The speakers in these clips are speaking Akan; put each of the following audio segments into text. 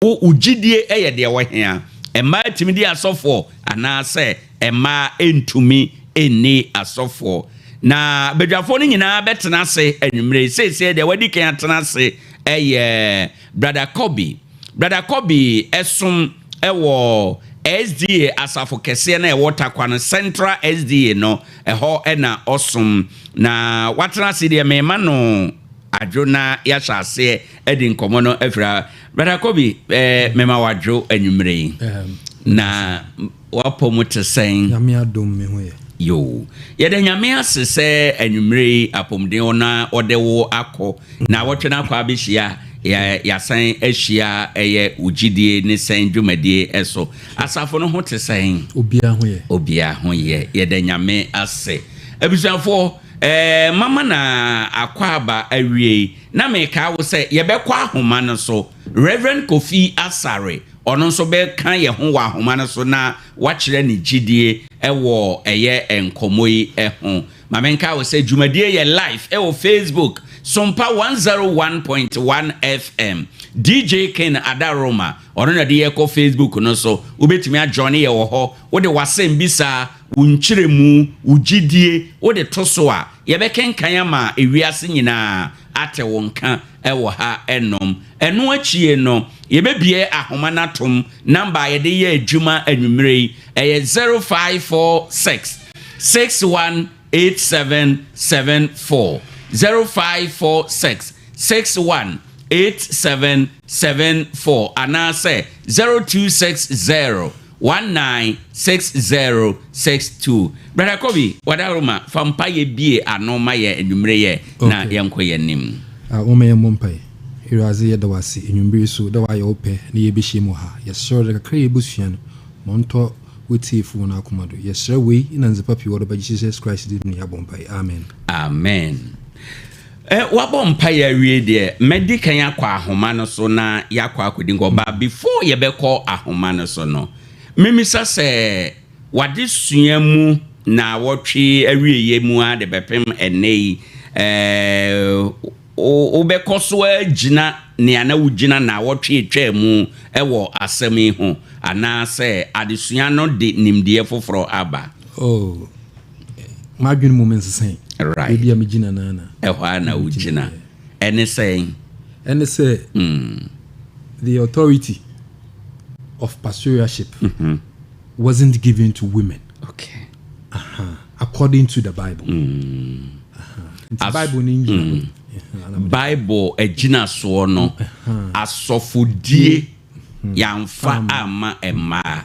Wo gyidie yɛ deɛ wɔhia. Mmaa tumi di asɔfoɔ anaasɛ mmaa ntumi nni asɔfoɔ? Na badwafoɔ no nyinaa bɛtena ase anwummerɛ yi. Seesei deɛ wadi kan atena ase yɛ Brother Kobe. Brother Kobe som wɔ SDA asafo kɛseɛ no a ɛwɔ Tarkwa no, Central SDA no, ɛhɔ na ɔsom. Na watena ase deɛ mema no adwo na yɛahyɛ aseɛ adi nkɔmmɔ no afiri ha. Brother Kobe, mema wadwo anwummerɛ yi. Na wapɔ mu te sɛn? Nyame adom, me ho yɛ. Yo. Yɛda Nyame ase sɛ anwummerɛ yi apɔmuden wɔ na ɔde wo akɔ na wɔtwe no akɔ abɛhyia yɛasan ahyia ɛyɛ wo gyidie ne sɛn dwumadie ɛso. Asafo no ho te sɛn? Obiara ho yɛ. Obiara ho yɛ. Yɛda Nyame ase. Abusuafoɔ, mama na akɔ aba awie na mekaa wo sɛ yɛbɛkɔ ahoma no so. Reverend Kofi Asare, ɔno nso bɛka yɛn ho wɔ ahoma no so na wakyerɛ ne gyidie ɛwɔ ɛyɛ nkɔmmɔ yi ho. Ma menka wo sɛ dwumadie yɛ live ɛwɔ Facebook, Sompa 101.1 FM. DJ Ken Adaroma, ɔno na de yɛkɔ Facebook no so. Wobɛtumi ajoin yɛ wɔ hɔ. Wode w'asɛm bisa, wo nkyerɛmu, wo gyidie, wode to so a, yɛbɛkenkan ama ewiase nyinaa ate wo nka ɛwɔ ha ɛnom. Ɛno akyie no, yɛbɛbie ahoma no atom. Number a yɛde yɛ adwuma anwummerɛ yi ɛyɛ 0546 618774, 0546 618774 anaasɛ 0260 196062. Brother Kobe, wadaroma fa mpayɛ bie ano ma yɛ anwummerɛ yɛ na yɛnkɔ yɛ anim. Wɔma yɛn mmɔ mpae. Awurade, yɛda wo ase anwummere so dɛ woayɛ wo pɛ na yɛbɛhyia mu ha. Yɛsrɛ wo dɛ kakra a yɛbɛsua no, ma ɔntɔ w'atiefo wɔn akoma do. Yɛsrɛ wei na ndzɛmpa pii wɔde ba Jesus Christ din mu na yɛabɔ mpae. Amen. Amen. Wabɔ mpaeɛ awie deɛ, mɛdi kan akɔ ahoma no so na yɛakɔ akɔdi nkɔ ba. Before yɛbɛkɔ ahoma no so no, memisa sɛ wade sua mu na wɔtwe awieɛ mu a de bɛpem ɛnnɛ yi, wobɛkɔ so agyina nea na wogyina na wɔtwe atwa mu ɛwɔ asɛm yi ho, anaasɛ adesua no de nimdeɛ foforɔ aba? Oh, m'adwene mu mensesɛn. Baabi a megyina naa na ɛhɔ a na wogyina. Ɛne sɛn? Ɛne sɛ the authority of pastoralship wasn't given to women. According to the Bible. Nti Bible no ngyina hɔ. Bible agyina soɔ no, asɔfodie yɛamfa amma mmaa,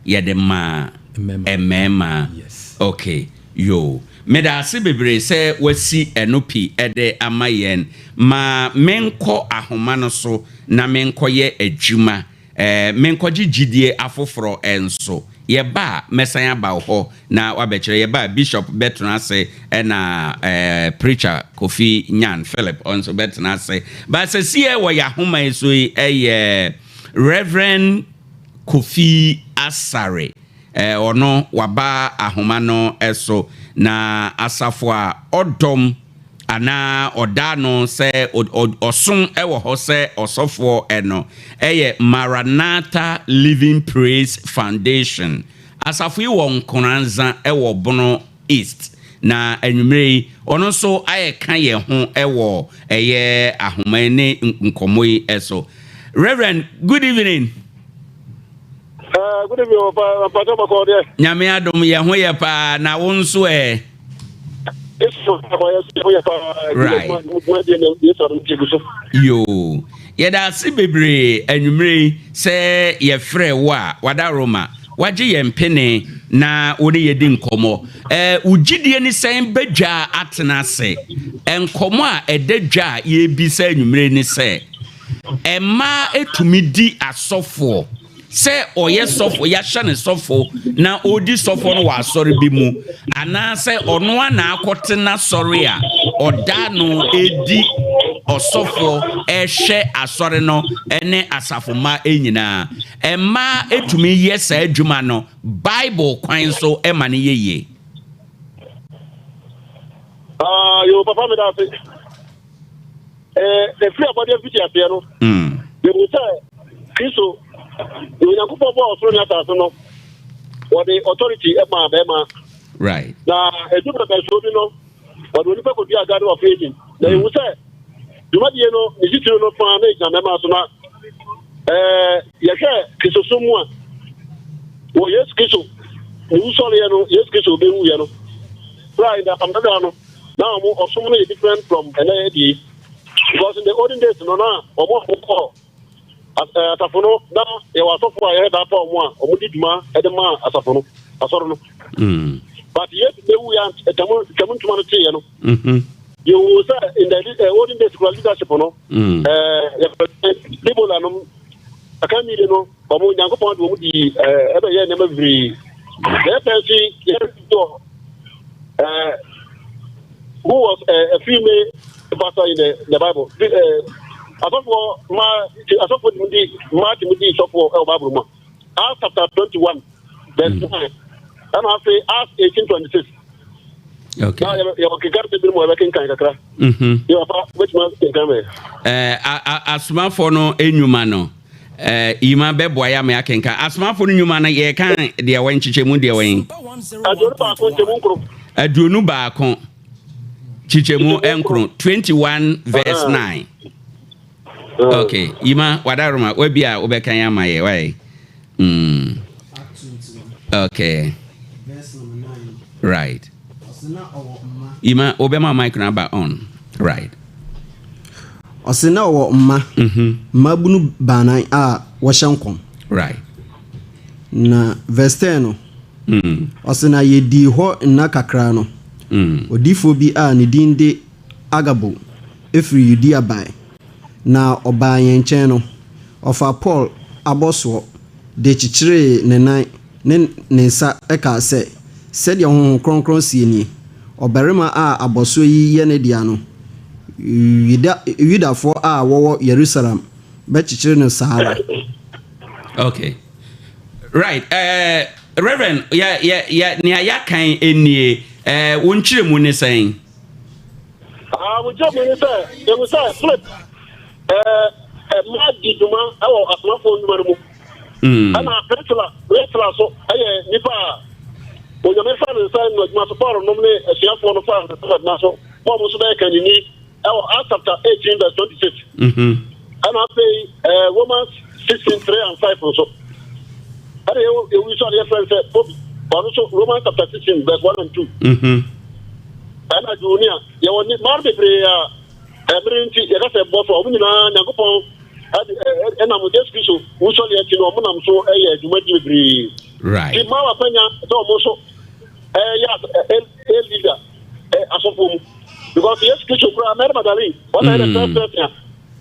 yɛde maa mmarima. Yes. Okay, yo. Meda ase bebree sɛ wasi ɛno pi ɛde ama yɛn. Ma menkɔ ahoma no so na menkɔyɛ adwuma. Menkɔgye gyidie afoforɔ nso. Yɛba a, mɛsan aba wo hɔ na wabɛkyerɛ. Yɛba a, Bishop bɛtena ase ɛna Preacher Kofi Nyan Philip ɔnso bɛtena ase. Ba sɛsiɛ wɔ yɛ ahoma yi so yi ɛyɛ Reverend Kofi Asare. Ɔno waba ahoma no so na asafo a ɔdɔm anaa ɔda no sɛ ɔsom wɔ hɔ sɛ ɔsɔfoɔ ɛno ɛyɛ Maranatha Living Praise Foundation. Asafo yi wɔ Nkoranza ɛwɔ Bono East, na anwummerɛ yi ɔno nso ayɛ ka yɛn ho ɛwɔ ɛyɛ ahoma yi ne nkɔmmɔ yi ɛso. Reverend, good evening. Good evening, Papa Bɔkɔ deɛ. Nyame adom, yɛn ho yɛ paa, na wo nso ɛ? Right. Yo, yɛda ase bebree anwummerɛ yi sɛ yɛfrɛ wo a wada Roma wagye yɛn pene na wo ne yɛdi nkɔmmɔ. Wo gyidie ne sɛn bɛdwa atena ase? Nkɔmmɔ a ɛda dwa a yɛbisa anwummerɛ ne sɛ mmaa etumi di asɔfoɔ, sɛ ɔyɛ sɔfo, yɛahyɛ ne sɔfo na ɔredi sɔfo no wɔ asɔre bi mu, anaasɛ ɔno a na akɔte n'asɔre a ɔda no edi ɔsɔfoɔ ɛhwɛ asɔre no ne asafomma nyinaa. Mmaa etumi yɛ saa adwuma no Bible kwan so ɛma no yɛ yie? Ah, yo, papa, me da ase. Efiri abɔdeɛ mfiti aseɛ no, yɛhu sɛ Kristo, deɛ Onyankopɔn bɔɔ ɔsoro ne asase no, wɔde authority maa bɛrima. Na ɛdu pɛpɛsoɔ bi no, wɔde onipa kɔdua Garden of Eden. Na yɛhu sɛ dwumadie no, ne titiri no faa na ɛgyina mmarima so. Na yɛhwɛ Kristosom mu a, wɔ Yesu Kristo ne wusɔreɛ no, Yesu Kristo bɛwuiɛ no, berɛ a in the Apam Dada no, na wɔn ɔsom no yɛ different from ɛnɛ deɛ. Because in the olden days no, na wɔn a wɔkɔ asafo no, na yɛwɔ asɔfo a yɛyɛ daa pa wɔn a wɔn di dwuma de ma asafo no, asɔre no. But Yesu bɛwu ya tɛm ntoma no teeɛ no, yɛhu sɛ in the olden days kura leadership no, yɛfrɛ Ebola nom aka mmienu no, wɔn Nyankopɔn de wɔn di ɛbɛyɛ nneɛma bebree. Yɛpɛ nso yɛwɔ who was a female pastor in the Bible. Asɔfoɔ mmaa, asɔfoɔ tumi di, mmaa tumi di sɔfoɔ ɛwɔ Bible mu a. Acts chapter 21 verse 9, ɛna afei Acts 18:26. Na yɛwɔ keka sɛ binom yɛbɛkenkan kakra. Yɛ papa, wobɛtumi akenkan mɛ? Asomafoɔ no nnwuma no, yima bɛboa yɛ ama yɛakenkan asomafoɔ no nnwuma no. Yɛka deɛ wɔ nkyekyɛmu deɛ wɔn? 21 nkyɛmu 9. 21 kyekyɛmu 9, 21 verse 9. Okay, yima wadaroma wabi a wobɛkan ama yɛ wae. Okay, right, yima wobɛma mic no aba on, right? Ɔse na ɔwɔ mma mmabunu 4 a wɔhyɛ nkɔm. Na verse 10 no, ɔse na yɛdii hɔ nna kakra no, odiyifoɔ bi a ne din de Agabo ɛfiri Yudea bae. Na ɔbaa yɛn nkyɛn no, ɔfa Paul abɔsoɔ de kyekyeree ne nan ne ne nsa kaa sɛ, "Sɛdeɛ Honhom Kronkron seɛ nie, ɔbarima a abɔsoɔ yi yɛ ne dea no, Yudafoɔ a wɔwɔ Yerusalem bɛkyekyere no saa ara." Okay, right, Reverend, yɛ yɛ yɛ nea yɛakan nie, wo nkyerɛmu ne sɛn? Ah, wo nkyerɛmu ne sɛ yɛhu sɛ Philip mmaa di dwuma wɔ asomafoɔ nnwuma no mu. Ɛna Priscilla so ɛyɛ nipa a Onyame fa ne nsa no adwuma so. Paul nom ne asuafoɔ no fa ne nsa adwuma so ma ɔmo nso bɛyɛ kanini ɛwɔ Acts chapter 18 verse 26. Ɛna afei Romans 16 3 and 5 nso. Ɛna yɛwu nso a yɛfrɛ no sɛ Phoebe, ɔno nso Romans chapter 16 verse 1 and 2. Ɛna Junia, yɛwɔ ni mmaa bebree a ɛmere nti yɛka sɛ bɔ so a, wɔn nyinaa Nyankopɔn ɛde ɛnam Yesu Kristo wusɔre akyi no, wɔn nam so ɛyɛ dwumadi bebree. Ti mmaa wapanya sɛ wɔn nso ɛyɛ ɛ leader ɛ asɔfoɔ mu, because Yesu Kristo kura Mary Magdalene, ɔna yɛ the first person a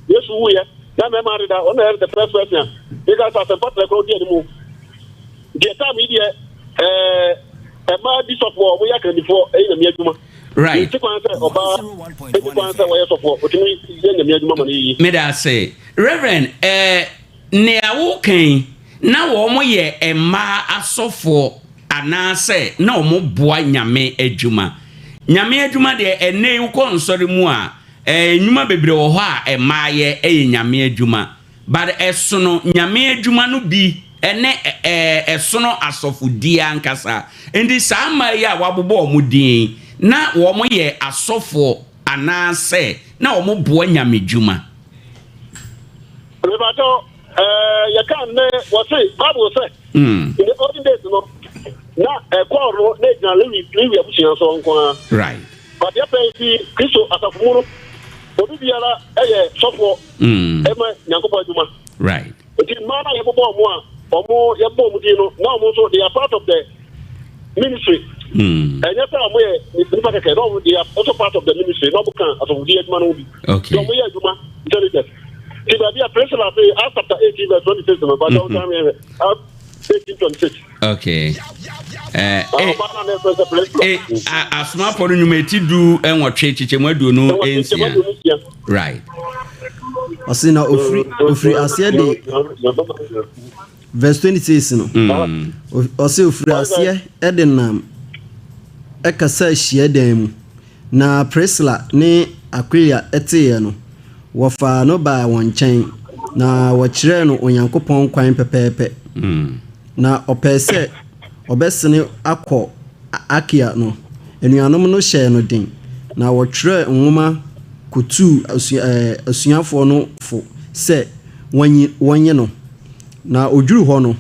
Yesu wuyɛ na mmarima adeda, ɔna yɛ the first person a because asɛmpa tẹrɛ kora odi anim deɛ time yi deɛ mmaa di sɔfoɔ, ɔmo yɛ akannifoɔ, ɛyɛ Nyame adwuma. Nti kwan sɛ ɔbaa ɛni kwan sɛ wɔyɛ sɔfoɔ, otumi yɛ Nyame adwuma ma no yiyi. Meda ase, Reverend. Nea wokan na wɔn yɛ mmaa asɔfoɔ anaasɛ na wɔn boa Nyame adwuma? Nyame adwuma deɛ, ɛnɛ yi wokɔ nsɔre mu a, nnwuma bebree wɔ hɔ a mmaa yɛ, ɛyɛ Nyame adwuma, but ɛsono Nyame adwuma no bi ɛne ɛsono asɔfodie ankasa. Nti saa mmaa yi a wabobɔ wɔn din, na wɔn yɛ asɔfoɔ anaasɛ na wɔn boa Nyame dwuma? Mebatɔ yɛka nnɛ, wɔse Bible sɛ in the olden days no, na ɛkɔɔ no na egyina Lewi abusua so nko ara. But yɛpɛ si Kristo asafo mu no, obi biara ɛyɛ sɔfoɔ ɛma Nyankopɔn adwuma. Nti mmaa no a yɛbobɔ ɔmo a ɔmo yɛbobɔ ɔmo din no, na ɔmo nso they are part of the ministry. Ɛnyɛ sɛ ɔmo yɛ nipa kɛkɛ, na ɔmo they are also part of the ministry, na ɔmo ka asɔfodie adwuma no ho bi. Nti ɔmo yɛ adwuma intelligent. Nti baabi a Priscilla se Acts chapter 18 verse 26 no, but ɔmo san yɛ Acts 18:26. Okay. Ɔbaa na ne fɛ sɛ Priscilla. Asomafoɔ no nnwuma eti 18 kyekyɛmu 26. Right. Ɔse na ofiri aseɛ de, verse 26 no, ɔse ofiri aseɛ de nam ɛkasa hyiadan mu. Na Priscilla ne Aquila teeɛ no, wɔfaa no baa wɔn nkyɛn. Na wɔkyerɛɛ no Onyankopɔn kwan pɛpɛɛpɛ. Na ɔpɛɛ sɛ ɔbɛsene akɔ Akaia no, anuanom no hyɛɛ no den, na wɔtwerɛɛ nwoma kɔtuu asuafoɔ no fo sɛ wɔnnye no. Na ɔduruu hɔ no,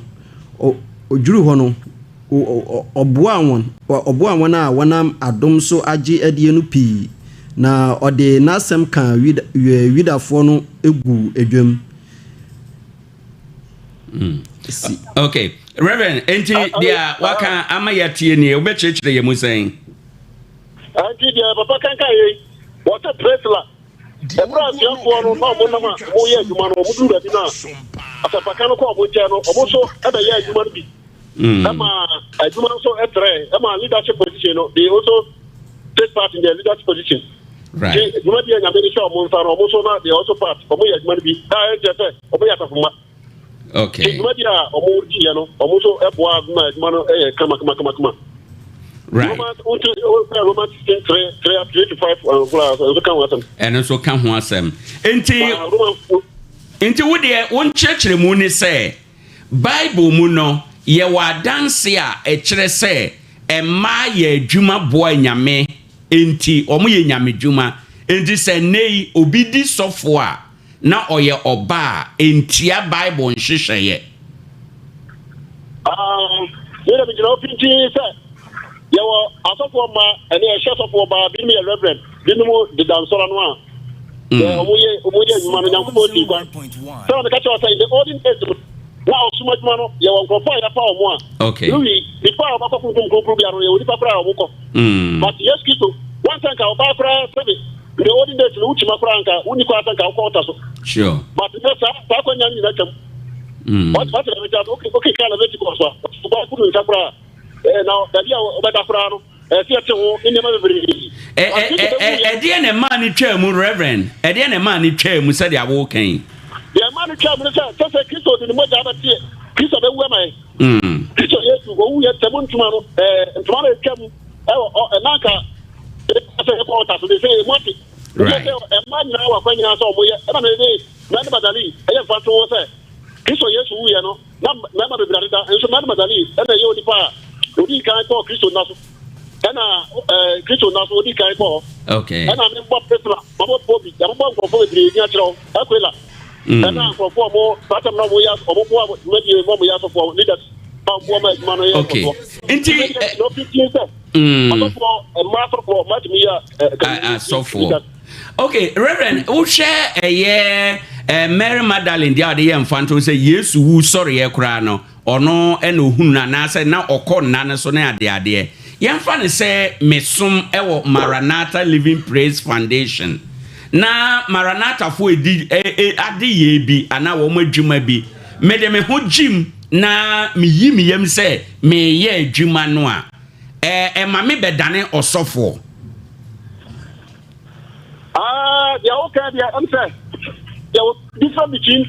ɔduruu hɔ no, ɔboaa wɔn, ɔboaa wɔn a wɔnam adom so agye adie no pii, na ɔde n'asɛm kaa Yudafoɔ no guu dwam. Si. Okay, Reverend, enti deɛ waka ama yɛatie nie, wobɛkyerɛkyerɛ yɛ mu sɛn? Enti deɛ papa kankan yei, wɔte Priscilla, ɛberɛ a asuafoɔ no na wɔn nam a wɔyɛ adwuma no, wɔn duru baabi no a, asɛmpaka no kɔ wɔn nkyɛn no, wɔn nso bɛyɛ adwuma no bi. Ɛma adwuma nso trɛ, ɛma leadership position no, they also take part in the leadership position. Right. Nti dwumadi a Nyame de hyɛ wɔn nsa no, wɔn nso na they also part, wɔn yɛ adwuma no bi, a ɛnkyerɛ sɛ wɔn yɛ asafo mma. Okay. Nti dwumadi a wɔn di yɛ no, wɔn nso boa ma adwuma no yɛ kama kama kama kama. Right. Romans, nti Romans 16, 3, 3, 3 to 5, nso ka ho asɛm. Ɛno nso ka ho asɛm. Nti, nti wo deɛ, wo nkyerɛkyerɛmu ne sɛ, Bible mu no, yɛwɔ adanse a ɛkyerɛ sɛ mmaa yɛ adwuma boa anyame, enti wɔyɛ nyamedwuma. Enti sɛ nnɛyi obi di sɔfo a na ɔyɛ ɔbaa a, entia Bible nhyehyɛeɛ. Me deɛ megyina hɔ pintinn sɛ yɛwɔ asɔfoɔ mmaa ɛne ɛhyɛ sɔfoɔ baa, binom yɛ reverend, binom deda nsɔre ano a wɔyɛ wɔyɛ adwuma no Nyankopɔn sii kwan. Sɛ na meka kyerɛ wo sɛ in the olden days no na ɔsom adwuma no yɛwɔ nkurɔfoɔ a yɛafa wɔn a Okay. Louis before a wɔbɛkɔ kronkron kronkron bia no yɛwɔ nipa koraa a wɔkɔ. But Yesu Kristo wɔn sɛ nka ɔbaa koraa sɛbe in the olden days no wokyima koraa nka wonni koraa sɛ nka wokɔ ɔta so. Sure. But nɛ saa saa kwanya no nyinaa twam. Wɔte wɔte na mɛkyɛ okay okay kan Leviticus a ɔbaa kunu nsa koraa na baabi a ɔbɛda koraa no ɛsɛ yɛte ho ne nneɛma bebree. Ɛdeɛ na ɛmaa no twaa mu, Reverend? Ɛdeɛ na ɛmaa no twaa mu sɛdeɛ woka yi? Deɛ ɛmaa no twaa mu ne sɛ, sɛ sɛ Kristo de ne mogya bɛteɛ, Kristo bɛwu ama yɛn. Kristo Yesu, ɔwu yɛ tɛm ntoma no, ɛɛ ntoma no atwa mu ɛwɔ ɔ ɛna nka sɛ ɛkɔ ɔta so de sɛ emu ate. Right. Sɛ ɛma nyinaa wɔ akwan nyinaa sɛ ɔmo yɛ, ɛna mede Mary Magdalene ɛyɛ mfatoho sɛ Kristo Yesu wuiɛ no, na mmarima bebree adeda, nso Mary Magdalene na ɛyɛ onipa a odii kan kɔɔ Kristo nna so. Ɛna ɛɛ Kristo nna so odii kan kɔɔ hɔ. Okay. Ɛna mebɔ Priscilla, mabɔ Phoebe, yɛabobɔ nkurɔfoɔ bebree din akyerɛ wo, Aquila. Ɛna nkurɔfoɔ a wɔn saa tam na wɔyɛ wɔn boa dwumadie mu a wɔyɛ asɔfoɔ leaders a wɔn boa ma adwuma no yɛ Okay. nkɔsoɔ. Nti Dwumadie na ɔpintin sɛ asɔfoɔ mmaa asɔfoɔ mmaa tumi yɛ asɔfoɔ. leaders. Ok, Reverend, wohwɛ ɛyɛ eh, Mary Magdalene deɛ a ɔde yɛ mfanto sɛ Yesu wu sɔreɛ koraa no, ɔno na ohunu no anaasɛ na ɔkɔ nna no so ne adeadeɛ. Yɛmfa no sɛ mesom wɔ Maranatha Living Praise Foundation na Maranathafoɔ edi adeyɛ bi anaa wɔn adwuma bi, mede me ho gyim na meyi me yam sɛ meyɛ adwuma no a, ɛma me bɛdane ɔsɔfoɔ. Ah, deɛ woka deɛ ɛm sɛ deɛ wo different between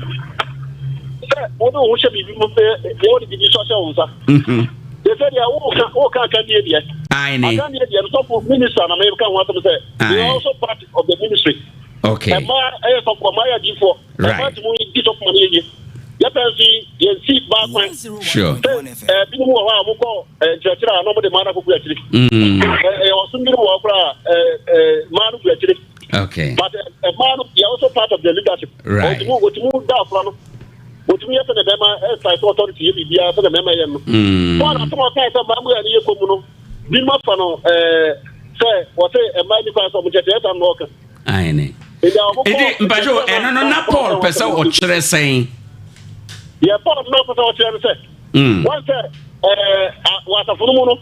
sɛ wode wo ho hyɛ biribi mu deɛ wode biribi so ahyɛ wo nsa. Deɛ sɛ deɛ woka woka akandie deɛ. Akandie deɛ no sɔfo minister na meka ho asɛm sɛ they are also part of the ministry. Okay. Ɛma ɛyɛ sɔfo ɛma yɛ adiifoɔ. Right. Ɛma ti mu di sɔfo ma no yɛ yie. Yɛpɛ nso yi yɛn si baa kwan. Sure. Sɛ ɛɛ binom wɔ hɔ a wɔkɔ nkyerɛkyerɛ a na wɔde mmaa no akɔgu akyiri. Ɛyɛ ɔsom binom wɔ hɔ koraa a mmaa no gu akyiri. Okay. But mmaa no they are also part of the leadership. Right. Wɔtumi wɔtumi da afra no. Wɔtumi yɛ sɛ ne bɛrima ɛsae sɛ authority yɛ biribiara sɛ ne bɛrima yɛ no. Paul asɛm a ɔkae sɛ mmaa mu yɛ ne yɛ kɔ mu no binom afa no sɛ wɔsɛ mmaa ni kwan sɛ wɔn kyerɛkyerɛ ɛsɛ na ɔka. Aane. Nti mpakyɛw ɛno no na Paul pɛ sɛ ɔkyerɛ sɛn? Deɛ Paul na ɔpɛ sɛ ɔkyerɛ no sɛ, wɔn sɛ ɛɛ wɔ asafo no mu no,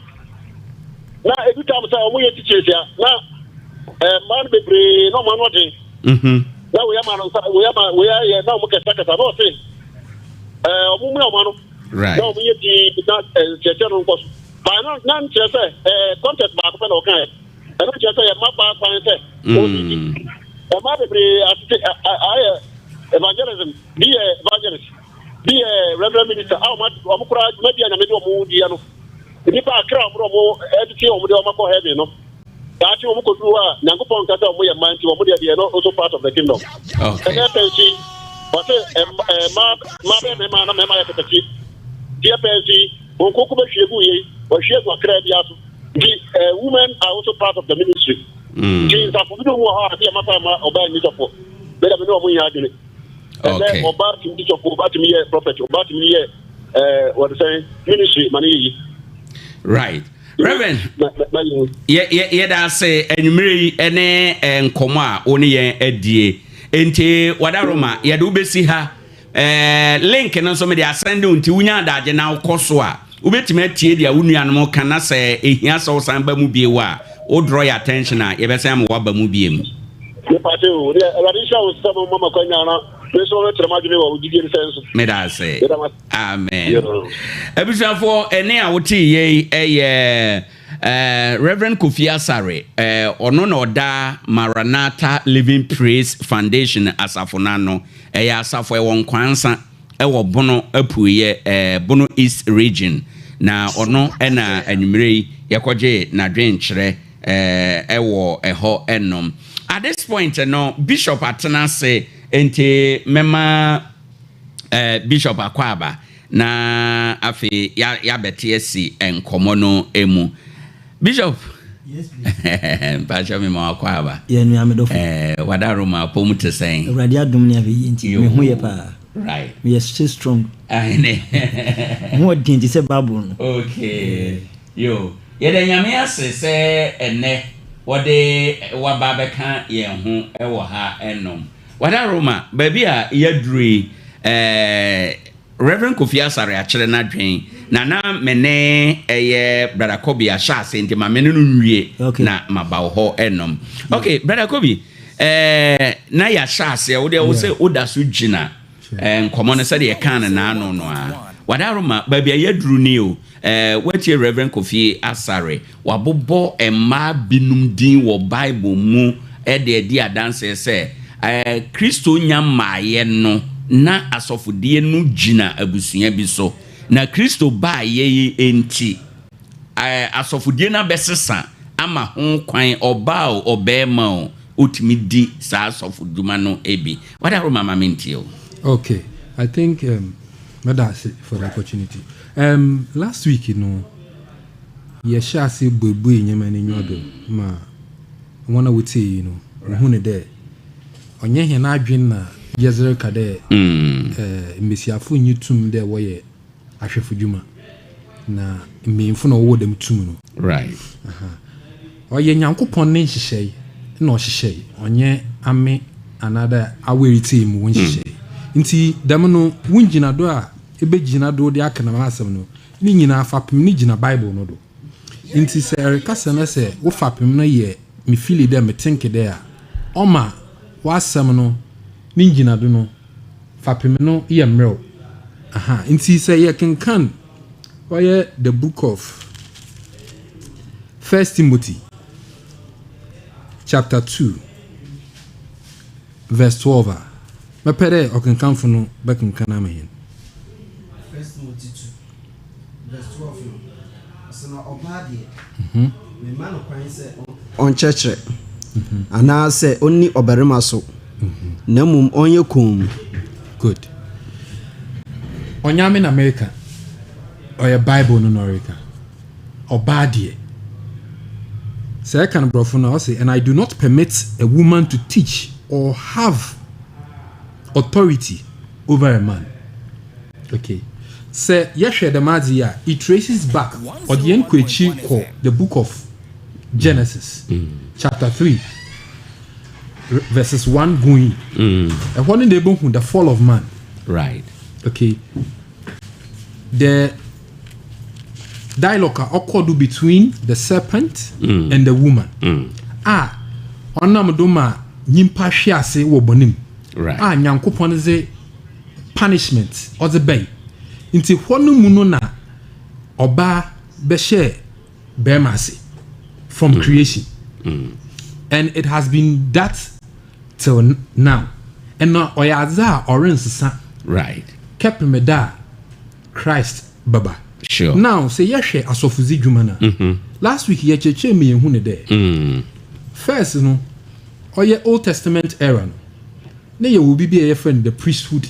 na ebi tam sɛ wɔn yɛ teachers a na ɛɛ mmaa no bebree na wɔn ano ɔden. Na wɔyɛ ma no nsa wɔyɛ ma wɔyɛ ayɛ na wɔn kɛsakɛsa na ɔse ɛɛ wɔn mu wɔn ano. Na wɔn yɛ dii na nkyerɛkyerɛ no nkɔ so. Baa no na nkyerɛ sɛ ɛɛ contest baako pɛ na ɔka yɛ. Ɛno nkyerɛ sɛ yɛmma baa kwan sɛ wɔnnidi. Mmaa bebree asete ayɛ evangelism, bi yɛ evangelist, bi yɛ reverend minister a wɔn wɔn koraa dwumadi a Nyame de wɔn diɛ no, nnipa akra wɔn de wɔn ɛtete wɔn de wɔn akɔ heaven no, daakye wɔn kɔduru hɔ a Nyankopɔn nka sɛ wɔn yɛ mmaa nti wɔn deɛ deɛ no also part of the kingdom. Okay. Ɛnɛ pɛn so yi, Ɔse mmaa mmaa bɛyɛ mmarima na mmarima yɛ kɛtɛkye. Nti yɛpɛ nso yi, wɔn koko bɛhwie gu yei, wɔhwie agu akra biara so. Nti women are also part of the ministry. Nti nsafo binom wɔ hɔ a sɛ yɛma kwan ma ɔbaa nni sɔfo. Me dɛ me ne wɔn nyɛ adwene. Ɛsɛ ɔbaa tumi di sɔfo, ɔbaa tumi yɛ prophet, ɔbaa tumi yɛ wɔde sɛn ministry ma ne yɛ yi. Right. Reverend, yɛda ase anwummerɛ yi ne nkɔmmɔ a wo ne yɛn adie. Nti wadaroma yɛde wobɛsi ha. Link no nso mede asɛnde wo, nti wonya adagye na wokɔ so a wobɛtumi atie deɛ wo nuanom ka, na sɛ ɛhia sɛ wosan ba mu bie a, wo draw yɛ attention a, yɛbɛsan ama woaba mu bie mu. Mepate o deɛ, Awurade nhyira wo sɛ mo mama kwanya na me nso mɛkyerɛ m'adwene wɔ wo gyidie no sɛn so. Meda ase. Amen. Abusuafoɔ, ɛne a wote yei ɛyɛ Reverend Kofi Asare. Ɔno na ɔda Maranatha Living Praise Foundation asafo no ano. Ɛyɛ asafo ɛwɔ Nkwansa, ɛwɔ Bono apueɛ, Bono East Region, na ɔno ɛna anwummerɛ yi yɛkɔgye n'adwenkyerɛ ɛwɔ ɛhɔ ɛnom. At this point no, Bishop atena ase, nti mɛma Bishop akɔ na afei yɛabɛte asi nkɔmmɔ no mu. Bishop, mpakyɛ me ma wakɔ aba. Yɛ nua medɔfo. Wada Roma apɔ te sɛn? Awurade adom ne ahwɛ yie nti me ho yɛ paa. Meyɛ so strong. Ahene. Ho ɔden te sɛ Bible no. Okay, yo, yɛda Nyame ase sɛ ɛnɛ wɔde waba bɛka yɛn ho ɛwɔ ha ɛnom. Wada Roma, baabi a yɛaduru yi, Reverend Kofi Asare akyerɛ n'adwen na me ne ɛyɛ Brother Kobi ahyɛ ase, nti ma me ne no nwie na maba wo hɔ ɛnom. Okay, Brother Kobi, na yɛahyɛ aseɛ, wodeɛ wo sɛ woda so gyina nkɔmmɔ no sɛdeɛ yɛka no naano no a, wada Roma, baabi a yɛaduru ni o. Watie Reverend Kofi Asare, wabobɔ mmaa binom din wɔ Bible mu ɛde adi adanseɛ sɛ Kristo nya mmaeɛ no na asɔfodie no gyina abusua bi so, na Kristo baeɛ yi nti asɔfodie no abɛsesa ama ho kwan, ɔbaa o, ɔbɛrima o, wotumi di saa asɔfodwuma no bi. Wada Roma, ma mentie o. Okay, I think mɛda ase for the opportunity. Last week yɛhyɛ ase buebue nneɛma no enyiwa do ma wɔn a wotie yi no, wohu ne dɛ ɔnyɛ hɛn adwen na yɛdze reka dɛ mbesiafo nyi tum dɛ wɔyɛ ahwɛfo dwuma na mmanyimfo na wɔwɔ dɛm tum no. Ɔyɛ Nyankopɔn ne nhyehyɛe na ɔhyehyɛe, ɔnyɛ ame anaadɛ aweretie mu wɔ nhyehyɛe. Nti dɛm no wongyina do a ebɛgyina do de aka nam asɛm no ne nyinaa fapem ne gyina Bible no do. Nti sɛ ɛrekasa no sɛ wo fapem no yɛ me feel dɛ me think dɛ a, ɔma w'asɛm no ne ngyina do no fapem no yɛ mmerɛw. Aha, nti sɛ yɛkenkan ɔyɛ the book of First Timothy chapter 2 verse 12 a, mɛpɛ dɛ ɔkenkanfo no bɛkenkan ama yɛn. First Timothy 2 verse 12 no, ɔsɛ na ɔbaa deɛ, memma no kwan sɛ ɔnkyerɛkyerɛ anaasɛ ɔnni ɔbarima so, na mmom ɔnyɛ komm. Good. Ɔnyame na America, ɔyɛ Bible no na ɔreka. Ɔbaa deɛ, sɛ ɛka no borɔfo no a, ɔse, "And I do not permit a woman to teach or have authority over a man." Okay, sɛ yɛhwɛ dɛm adze yi a, it traces back, ɔde yɛn kɔ akyi kɔ the book of Genesis chapter 3 verses 1 going. Ɛhɔ no na ɛbɛhu the fall of man. Okay, the dialogue a ɔkɔ do between the serpent and the woman a ɔnam do ma nyimpa hwe ase wɔ bɔne mu a Nyankopɔn dze punishment ɔdze bɛyi. Nti hɔ no mu no na ɔbaa bɛhyɛ bɛrima ase from creation, and it has been that till now, ɛna ɔyɛ adze a ɔrensesa kɛpem da a Christ bɛba. Now sɛ yɛhwɛ asɔfodzi dwuma no a, last week yɛkyerɛkyerɛ mu, yɛhu ne dɛ first no, ɔyɛ Old Testament era no. Ne yɛwɔ bi a yɛfrɛ no the priesthood.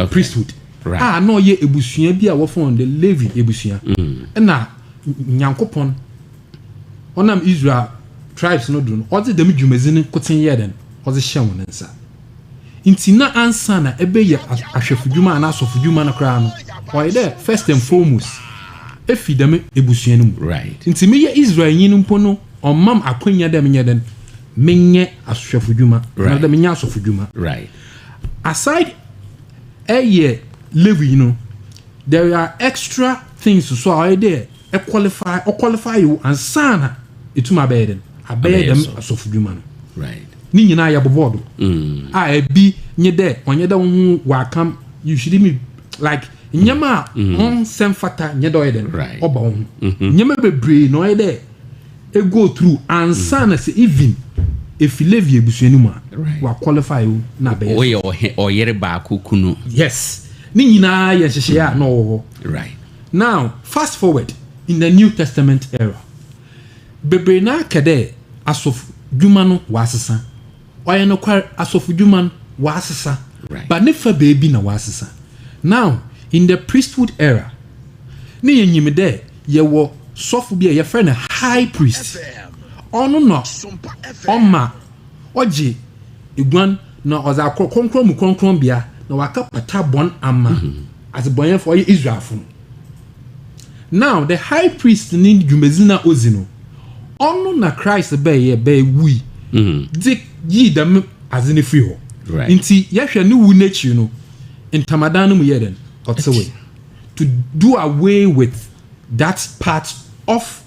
Priesthood a na ɔyɛ ebusua bi a wɔfrɛ no the Levi ebusua. Ɛna Nyankopɔn ɔnam Israel tribes no do no, ɔdze dɛm dwumadzi no koten yɛɛ dɛn, ɔdze hyɛ wɔn nsa. Nti na ansa na ɛbɛyɛ ahwɛfodwuma anaa asɔfodwuma no koraa no, ɔyɛ dɛ first and foremost efi dɛm ebusua no mu. Nti meyɛ Israelnyi no mpo no, ɔmam akwanya dɛ menyɛ dɛn, menyɛ ahwɛfodwuma anaa dɛ menyɛ asɔfodwuma. Aside ɛyɛ Levi no, there are extra things so a ɔyɛ dɛ ɛqualify, ɔqualify wo ansa na etum abɛyɛ dɛn, abɛyɛ dɛm asɔfodwuma no. Ne nyinaa yɛ bobɔ do a ebi nye dɛ ɔnyɛ dɛ wo ho wakam, you should be like nneɛma a ɔnsɛm fata nyɛ dɛ ɔyɛ dɛn ɔba wo ho. Nneɛma bebree na ɔyɛ dɛ e go through ansa na sɛ even efi Levi ebusua no mu a, wa qualify wo na abɛyɛ. Woyɛ ɔyere baako kunu. Yes, ne nyinaa yɛ nhyehyɛeɛ a na ɔwɔ hɔ. Now fast forward in the New Testament era, bebree na aka dɛ asɔfo dwuma no wasesa. Ɔyɛ nokware, asɔfo dwuma no wasesa, but ne fa beebi na wasesa. Now in the priesthood era ne yɛnyim dɛ yɛwɔ sɔfo bi a yɛfrɛ no high priest. Ɔno na ɔma ɔgye eguan na ɔdze akɔ Kronkron mu Kronkron bea na waka pata bɔn ama adzebɔnyɛfo, ɔyɛ Israelfo no. Now the high priest ne dwumadzi na odzi no, ɔno na Christ bɛyɛ bɛyɛ wui de yii dɛm adze no firi hɔ. Nti yɛhwɛ ne wu n'ekyir no, ntamadan no mu yɛ dɛn, ɔtewee to do away with that part of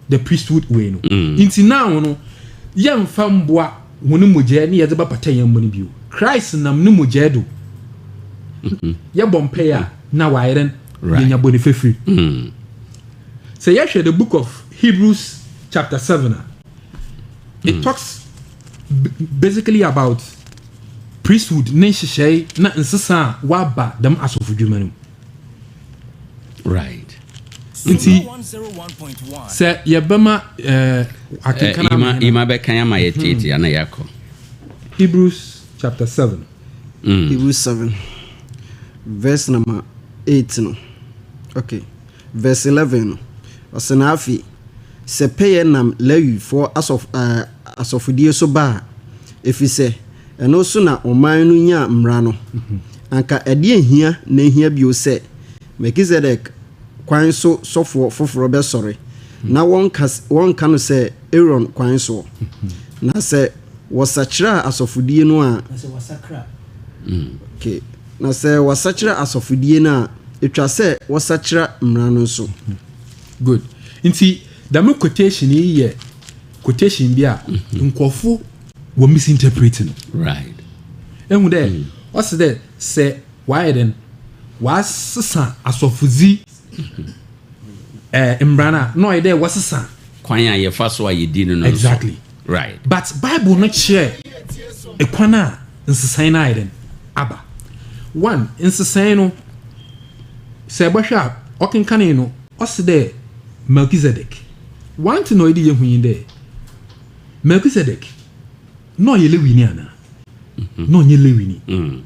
the priesthood way no. Nti now no, yɛmfa mboa wɔn mogya ne yɛdze bɛpata yɛn mu no bio. Christ nam ne mogya do, yɛbɔ mpaeɛ a na wayɛ dɛn, yɛnya bɔne fafiri. Sɛ yɛhwɛ the Book of Hebrews chapter 7 a, it talks basically about priesthood ne nhyehyɛe na nsesa a waba dɛm asɔfodwuma no mu. Nti sɛ yɛbɛma akenkan ima ama ima bɛkan ama yɛ tietie ana yɛakɔ. Hebrews chapter 7. Hebrews 7 verse number 8 no, okay, verse 11 no, ɔsɛ na afei sɛ pɛyɛ nam Lewifoɔ asɔfodie so ba a, ɛfiri sɛ ɛno so na ɔman no nyaa mmara no, anka ɛdeɛ hia na ehia bio sɛ Melchizedek kwan so sɔfoɔ foforɔ bɛsɔre na wɔnka no sɛ Aaron kwan soɔ? Na sɛ wɔsakyerɛ asɔfodie no a Na sɛ wasakra. Okay. Na sɛ wɔsakyerɛ asɔfodie no a, ɛtwa sɛ wɔsakyerɛ mmara no nso. Good. Nti dɛm quotation yi yɛ quotation bi a nkurɔfo wɔ misinterpret no. Ehu dɛ ɔsi dɛ sɛ wayɛ dɛn, wasesa asɔfodzi mmara no a, na ɔyɛ dɛ wɔsesa kwan a yɛfa so a yɛdi no nso. But Bible no kyerɛ ekwan a nsesan no ayɛ dɛn aba. One, nsesan no, sɛ ɛbɛhwɛ a ɔkenkane no, ɔsi dɛ Melchizedek. One thing na ɔyɛ de yɛ hu yi dɛ Melchizedek na ɔyɛ Lewini ana na ɔnyɛ Lewini.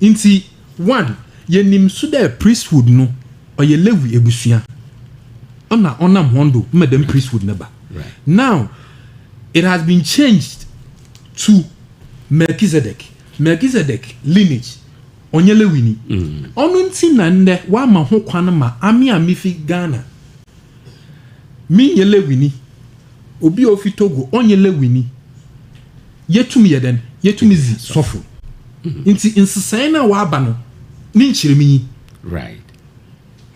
Nti one, yɛnim so dɛ priesthood no ɔyɛ Lewi ebusua ɔna ɔnam wɔn do mma dɛm priesthood no ba. Now it has been changed to Melchizedek. Melchizedek lineage, ɔnyɛ Lewini. Ɔno nti na nnɛ wama ho kwan ma ame a mifi Ghana, menyɛ Lewini, obi a ofi Togo ɔnyɛ Lewini, yɛtum yɛ dɛn, yɛtum zi sɔfo. Nti nsesan no a waba no ne nkyerɛmu yi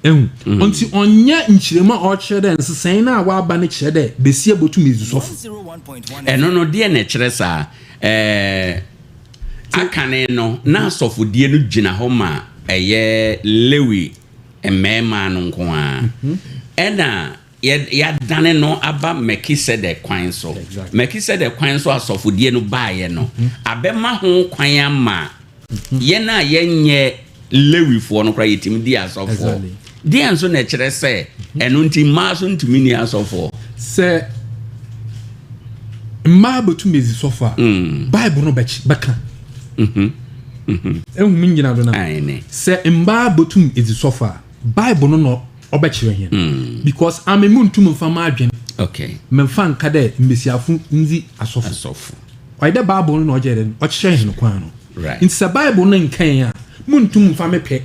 ehu nti ɔnyɛ nkyerɛmu a ɔkyerɛ dɛ nsesan no a waba no kyerɛ dɛ besia botum ezi sɔfo. Ɛno no deɛ na ɛkyerɛ saa akane no na asɔfodie no gyina hɔ ma ɛyɛ Lewi mmarima no nko ara, ɛna yɛadane no aba Melchizedek kwan so. Melchizedek kwan so asɔfodie no baeɛ no, abɛma ho kwan ama yɛn a yɛnyɛ Lewifoɔ no koraa yɛtumi di asɔfoɔ. Deɛ nso na ɛkyerɛ sɛ ɛno nti mmaa so ntumi ni asɔfoɔ? Sɛ Mmaa bɛtum edzi sɔfo a, Bible no bɛkye bɛka. Ehu me ngyina do no a? Aane. Sɛ mbaa botum edzi sɔfo a, Bible no na ɔbɛkyerɛ hɛn. Because ame munntum mmfa m'adwen Okay. memmfa nnka dɛ mbasiafo ndzi asɔfo. Asɔfo. Ɔyɛ dɛ Bible no na ɔgyɛɛ dɛn? Ɔkyerɛ hɛn kwan no. Right. Ntsi sɛ Bible no nnka hɛn a, munntum mmfa me pɛ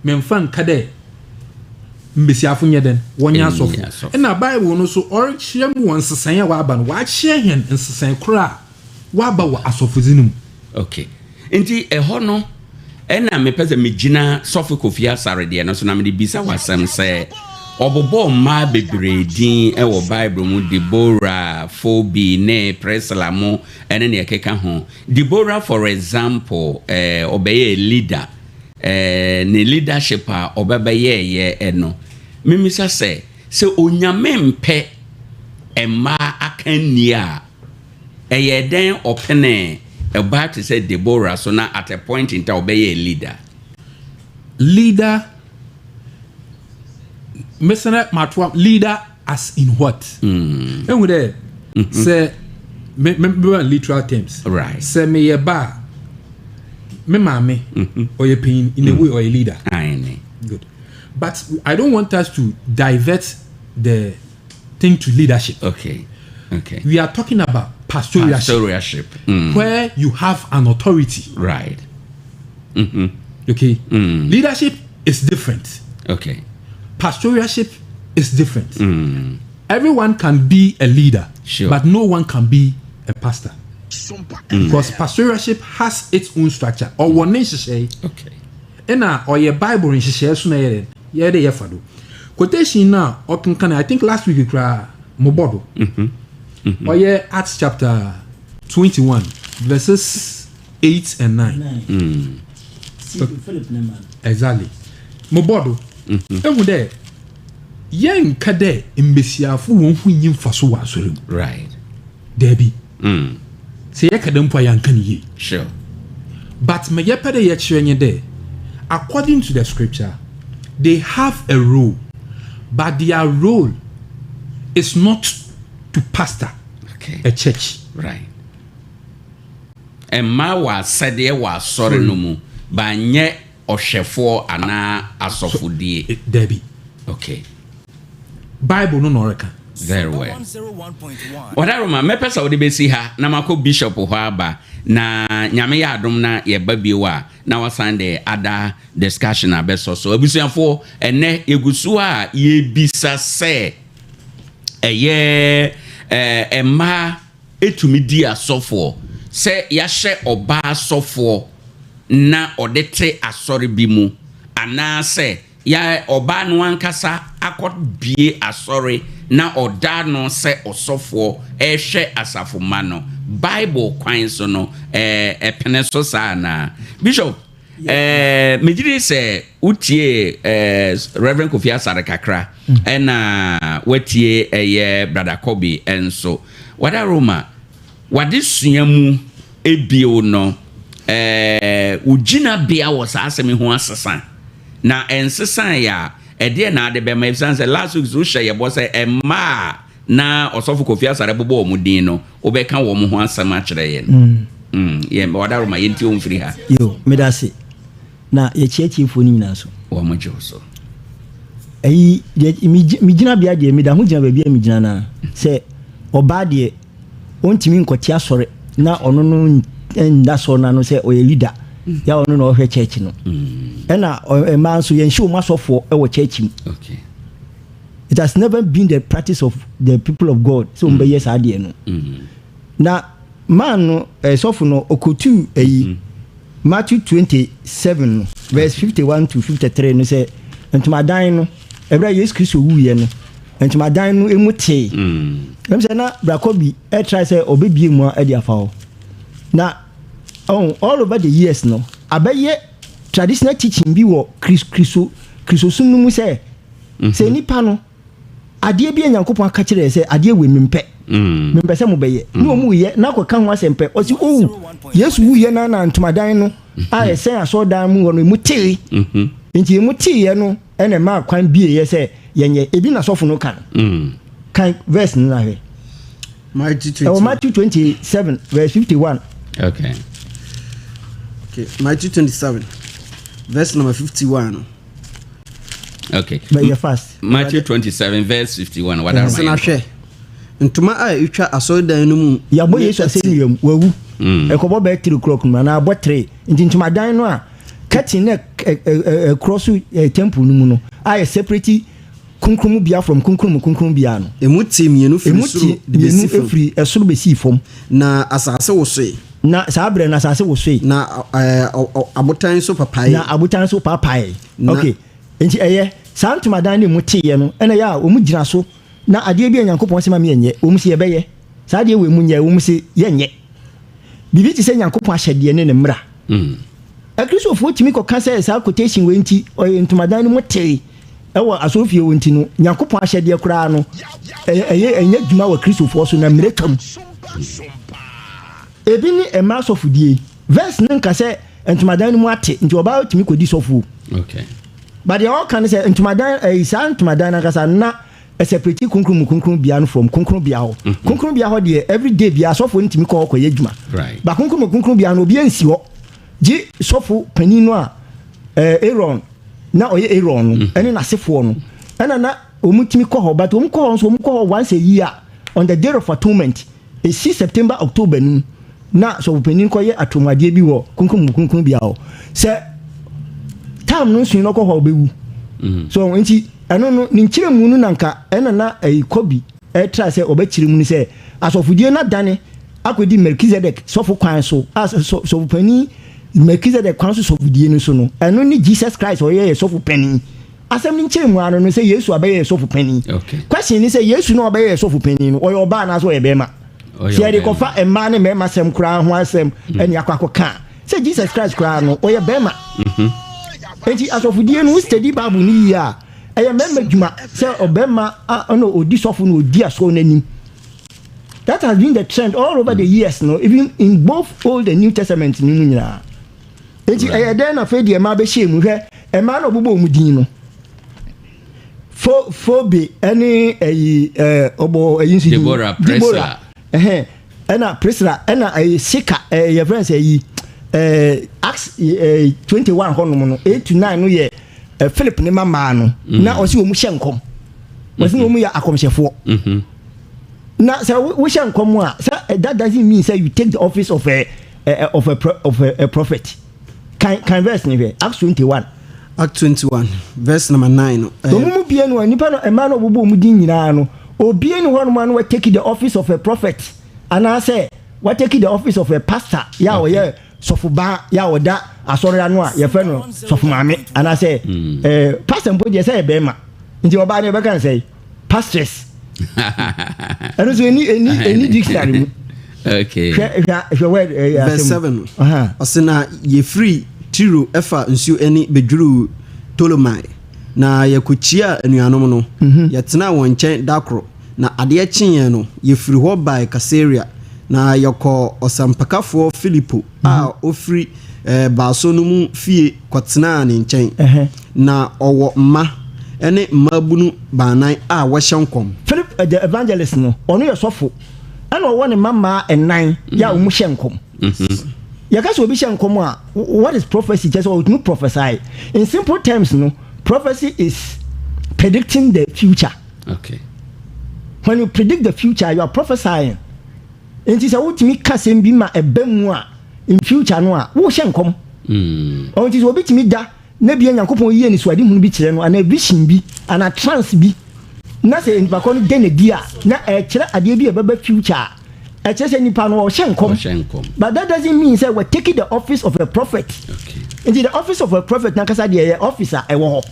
memmfa nnka dɛ mbasiafo nyɛ dɛn? Wɔnyɛ Ɛnyɛ asɔfo. asɔfo. Nna Bible no so ɔrekyerɛ mu wɔ nsesae a wɔaba no, ɔakyerɛ hɛn nsesae kor a wɔaba wɔ asɔfodzi no mu. Okay. Nti ɛhɔ no ɛna mepɛ sɛ megyina Sɔfo Kofi Asare deɛ no so na mede bisa w'asɛm sɛ ɔbobɔɔ mmaa bebree din wɔ Bible mu, Deborah, Phoebe ne Priscilla mo ɛne nea ɛkeka ho. Deborah for example, eh, ɔbɛyɛɛ leader. Eh, ne leadership a ɔbɛbɛyɛɛyɛ no, memisa sɛ, sɛ Onyame mpɛ mmaa akannie a, ɛyɛɛ dɛn ɔpenee ɔbaa te sɛ Deborah so na at a point in time ɔbɛyɛɛ leader? Leader, mesana matoa leader as in what? Ehu dɛ sɛ me me me literal terms. Right. Sɛ meyɛ ba a, me maame ɔyɛ panyin in a way ɔyɛ leader. Aane. Good. But I don't want us to divert the thing to leadership. Okay. Okay. We are talking about pastoralship, Pastoralship. Where you have an authority. Okay. Leadership is different. Pastoralship is different. Everyone can be a leader, but no one can be a pastor. Because pastoralship has its own structure. Ɔwɔ ne nhyehyɛe. Ɛna ɔyɛ Bible nhyehyɛe so na yɛ dɛ yɛ de yɛfa do. Quotation na ɔkenkan, I think last week koraa mo bɔ do. Ɔyɛ Acts chapter 21 verses 8 and 9. 9. Philip ne man. Exactly. Mo bɔ do. Ehu dɛ yɛnka dɛ mbesiafo wɔn ho nyi mfaso wɔ asɔre mu. Daabi. Sɛ yɛka dɛ mpo a yɛanka ne yie. But ma yɛpɛ dɛ yɛkyerɛ nye dɛ according to the scripture, they have a role, but their role is not to pastor a church. Right. Mmaa wɔ asɛdeɛ wɔ asɔre no mu, banyɛ ɔhwɛfoɔ anaa asɔfodie. Daabi. Bible no na ɔreka. Very well. Ɔdaroma, mɛpɛ sɛ wode bɛsi ha na makɔ bishop hɔ aba na Nyame yɛ adom na yɛba bio a na wasan de ada discussion abɛsɔ so. Abusuafoɔ, ɛnɛ yɛgu so a yɛbisa sɛ ɛyɛ mmaa ɛtumi di asɔfoɔ, sɛ yɛahyɛ ɔbaa asɔfoɔ na ɔde te asɔre bi mu anaasɛ ya ɔbaa no ankasa akɔbie asɔre na ɔda no sɛ ɔsɔfoɔ ɛhwɛ asafo ma no, Bible kwan so no ɛpene so saa anaa? Bishop, megye di sɛ wotie Reverend Kofi Asare kakra ɛna watie ɛyɛ Brother Kobe nso. Wada Roma wade sua mu ebio no, wo gyinabea wɔ saa asɛm yi ho asesa na ɛnsesa yɛ a, ɛdeɛ na ade bɛma ɛsiane sɛ last week so wohyɛ yɛbɔ sɛ mmaa na ɔsɔfo Kofi Asare bobɔ wɔn din no, wobɛka wɔn ho asɛm akyerɛ yɛn. Yɛn wada Roma yɛntie wɔn firi ha. Yo, meda ase. Na yɛkyiakyiefoɔ no nyinaa so. Wɔn gye wo so. Ɛyi deɛ megyina bea deɛ meda ho gyina baabi a megyina na sɛ ɔbaa deɛ ɔntumi nkɔte asɔre na ɔno no nda sɔre n'ano sɛ ɔyɛ leader ya ɔno na ɔhwɛ church no. Ɛna mmaa nso yɛnhyɛ wɔn asɔfoɔ wɔ church mu. It has never been the practice of the people of God sɛ wɔn bɛyɛ saa deɛ no. Na man no sɔfo no ɔkɔtu ɛyi Matthew 27 no verse 51 to 53 no sɛ ntomadan no ɛberɛ a Yesu Kristo wuiɛ no ntomadan no emu tee. Ɛm sɛ na brakɔ bi ɛtra sɛ ɔbɛbie mu a ɛde afa hɔ. Na all over the years no abɛyɛ traditional teaching bi wɔ Kristosom no mu sɛ sɛ nipa no adeɛ bi a Nyankopɔn aka kyerɛ sɛ adeɛ wei mempɛ, mempɛ sɛ mobɛyɛ ne ɔmu yɛ na akɔka ho asɛm pɛ ɔsi owu Yesu wuyɛ na na ntomadan no a ɛsɛn asɔredan mu hɔ no emu tee. Nti emu teeɛ no ɛna ɛmaa kwan bieeɛ sɛ yɛnyɛ ebi na sɔfo no ka no. Kan verse no na hwɛ. Matthew 21. Ɛwɔ Matthew 27 verse 51. Okay. Okay, Matthew 27 verse number 51. Okay. But you're fast. Matthew 27 verse 51. What are my hwɛ ntoma a etwa asɔredan no mu. Yɛabɔ Yesu asɛnnua mu, wawu. Ɛkɔbɔ bɛyɛ 3 o'clock mu anaa abɔ 3. Nti ntomadan no a curtain na ɛkorɔ so temple no mu no a yɛ separate kronkron mu bia from kronkron mu kronkron bia no. Emu te mmienu firi soro de bɛsi fam. Firi ɛsoro bɛsi fam. Na asase wosoe. Na saa abirɛ na asase wosoe. Na abotan nso papae. Na abotan nso papae. Okay, nti ɛyɛ saa ntomadan no mu teeɛ no, ɛna yɛ a wɔn gyina so na adeɛ bi a Nyankopɔn sɛ ma mi yɛnyɛ, wɔn si yɛbɛyɛ saa adeɛ wɔ mu nyɛ, wɔn si yɛnyɛ biribi te sɛ Nyankopɔn ahyɛdeɛ ne ne mmra. Akristofoɔ tumi kɔka sɛ saa quotation wei nti ɔyɛ ntomadan no mu tee ɛwɔ asɔrɔfie wɔ nti no, Nyankopɔn ahyɛdeɛ koraa no ɛyɛ ɛnyɛ dwuma wɔ Kristofoɔ so na mmerɛ twam. Ebi ne mmaa sɔfodie verse ne nka sɛ ntomadan no mu ate nti ɔbaa tumi kɔdi sɔfoɔ. But deɛ ɔka ne sɛ ntomadan ɛyi, saa ntomadan nankasa na ɛseparate kronkron mu kronkron bia no from kronkron bia hɔ. Kronkron bia hɔ deɛ, every day bia asɔfoɔ no tumi kɔ hɔ kɔyɛ adwuma. Ba kronkron mu kronkron bia no, obi nsi hɔ gye sɔfo panin no a Aaron na ɔyɛ Aaron no ɛne n'asefoɔ no, ɛna na wɔn tumi kɔ hɔ. But wɔn kɔ hɔ nso, wɔn kɔ hɔ once a year on the Day of Atonement. Esi September, October no na sɔfo panin kɔyɛ atomadeɛ bi wɔ kronkron mu kronkron bia hɔ. Sɛ time no nso no kɔ hɔ, ɔbɛwu. So nti ɛno no ne nkyerɛmu no nanka ɛna na ɛyi kɔbi ɛtra sɛ ɔbɛkyerɛ mu no sɛ asɔfodie no adane akɔdi Melchizedek sɔfo kwan so a sɔfo panin Melchizedek kwan so sɔfodie no so no, ɛno ne Jesus Christ ɔyɛ yɛ sɔfo panin. Asɛm no nkyerɛ mu ano no sɛ Yesu abɛyɛ yɛ sɔfo panin. Question ni sɛ Yesu no ɔbɛyɛ yɛ sɔfo panin no, ɔyɛ ɔbaa anaasɛ ɔyɛ bɛrima? Sɛ yɛde kɔfa mmaa ne mmarima sɛm koraa ho asɛm ɛne akɔ akɔka sɛ Jesus Christ koraa no ɔyɛ bɛrima. Nti asɔfodie no, study Bible no yie a, ɛyɛ mmarima dwuma sɛ ɔbɛrima a ɔna ɔdi sɔfo na ɔdi asɔre n'anim. That has been the trend all over the years no, even in both Old and New Testament no mu nyinaa. Nti ɛyɛ dɛn na afei deɛ mmaa bɛhyɛ mu? Hwɛ mmaa na ɔbobɔ wɔn din no, fo Phoebe ɛne ɛyi ɔbɔ ɛyi nso din. Deborah, Priscilla. Ɛhɛn, ɛna Priscilla, ɛna ɛyi Sika, yɛ fɛn sɛ ɛyi Acts 21 hɔnom no 8 to 9 no yɛ Philip ne ma maa no na ɔsi wɔn hyɛ nkɔm, wɔsi wɔn yɛ akɔmhyɛfoɔ. Na sɛ wohyɛ nkɔm a, sɛ that doesn't mean say you take the office of a prophet. Kan verse ni hwɛ, Acts 21. Act 21 verse number 9 no. Wɔn mu bie no a nipa no, mmaa no ɔbobɔ wɔn din nyinaa no, obie ni hɔnom a no take the office of a prophet anaasɛ watake the office of a pastor yɛ a ɔyɛ sɔfobaa yɛ a ɔda asɔre ano a yɛfrɛ no sɔfo maame anaasɛ pastor mpo deɛ sɛ yɛ bɛrima nti ɔbaa no yɛbɛka no sɛ pastress. Ɛno nso ɛni dictionary mu. Hwɛ, hwɛ, hwɛ word verse asɛm. 7 no, ɔsɛ na yɛfiri Tiro ɛfa nsuo ani bɛduruu Ptolomai, na yɛkɔkyia anuanom no. Yɛtenaa wɔn nkyɛn da koro, na adeɛ kyeeɛ no yɛfiri hɔ bae Kaesarea, na yɛkɔɔ ɔsampakafoɔ Filipo a ɔfiri baaso no mu fie kɔtenaa ne nkyɛn. Na ɔwɔ mma ne mmaabunu baanan a wɔhyɛ nkɔm. Philip the evangelist no, ɔno yɛ sɔfo, ɛna ɔwɔ ne mma ɛnan yɛ a wɔn hyɛ nkɔm. Yɛka sɛ obi hyɛ nkɔm a, what is prophecy? Kyerɛ sɛ ɔtumi prophesy. In simple terms no, prophecy is predicting the future. When you predict the future, you are prophesying. Nti sɛ wotumi ka sɛm bi ma ɛbɛ mu a in future no a, wohyɛ nkɔm. Ɔno nti sɛ obi tumi da na bia Nyankopɔn yie ne suade hunu bi kyerɛ no anaa vision bi anaa trance bi, na sɛ nipa kɔ no da n'adi a, na ɛkyerɛ adeɛ bi a ɛbɛba future a, ɛkyerɛ sɛ nipa no ɔhyɛ nkɔm. Ɔhyɛ nkɔm. But that doesn't mean sɛ we're taking the office of a prophet. Nti the office of a prophet nankasa deɛ, ɛyɛ office a ɛwɔ hɔ,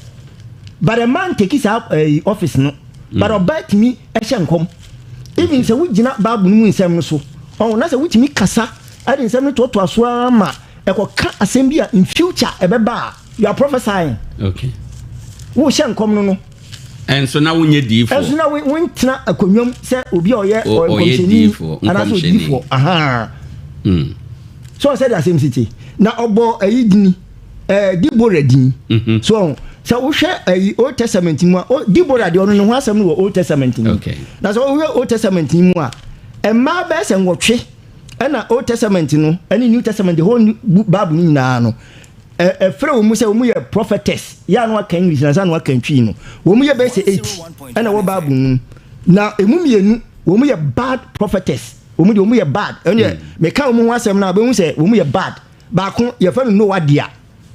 but a man take saa office no, but ɔbaa tumi ɛhyɛ nkɔm. Even sɛ wogyina Bible no mu nsɛm no so ɔn na sɛ wotumi kasa ɛde nsɛm no toatoa so ara ma ɛkɔka asɛm bi a in future ɛbɛba a, you are prophesying. Wohyɛ nkɔm no. Ɛnso na wonyɛ diifoɔ. Ɛnso na wontena akonnwa mu sɛ obi a ɔyɛ ɔyɛ nkɔmhyɛni diifoɔ, anaasɛ nkɔmhyɛni. odiifoɔ. Ahan. So ɔsɛ de asɛm si te na ɔbɔ ɛyi dini, Deborah din. So sɛ wohwɛ ɛyi Old Testament mu a, Deborah deɛ, ɔno ne ho asɛm no wɔ Old Testament mu. Na sɛ wohwɛ Old Testament mu a, Mmaa bɛyɛ sɛ 8 ɛna Old Testament no ɛne New Testament, the whole new Bible no nyinaa no, ɛfrɛ wɔn mu sɛ wɔn yɛ prophetess. Yɛ ano aka English na ano aka Twi no, wɔn yɛ bɛyɛ sɛ 8 ɛna wɔ Bible no mu. Na emu mmienu, wɔn yɛ bad prophetess. Wɔn deɛ, wɔn yɛ bad. Ɛno deɛ, meka wɔn ho asɛm na abɛhu sɛ wɔn yɛ bad. Baako yɛfrɛ no Noadia,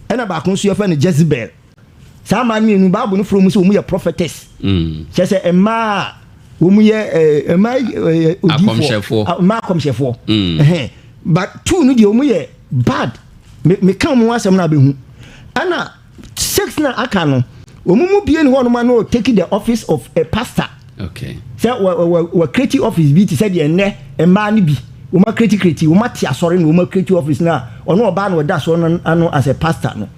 ɛna baako nso yɛfrɛ no Jezebel. Saa mmaa no mmienu, Bible no frɛ wɔn sɛ wɔn yɛ prophetess. Kyerɛ sɛ mmaa a wɔn yɛ mmaa odiifoɔ. Akɔmhyɛfoɔ. Mmaa akɔmhyɛfoɔ. Ɛhɛn. But two no deɛ, wɔn yɛ bad. Meka wɔn ho asɛm na abɛhu. Ɛna six na aka no, wɔn mu bie ni hɔnom a na take the office of a pastor. Sɛ wɔ create office bi te sɛ deɛ nnɛ mmaa no bi wɔn acreate create, wɔn ate asɔre na wɔn acreate office, na ɔno ɔbaa na ɔda asɔre no ano as a pastor no.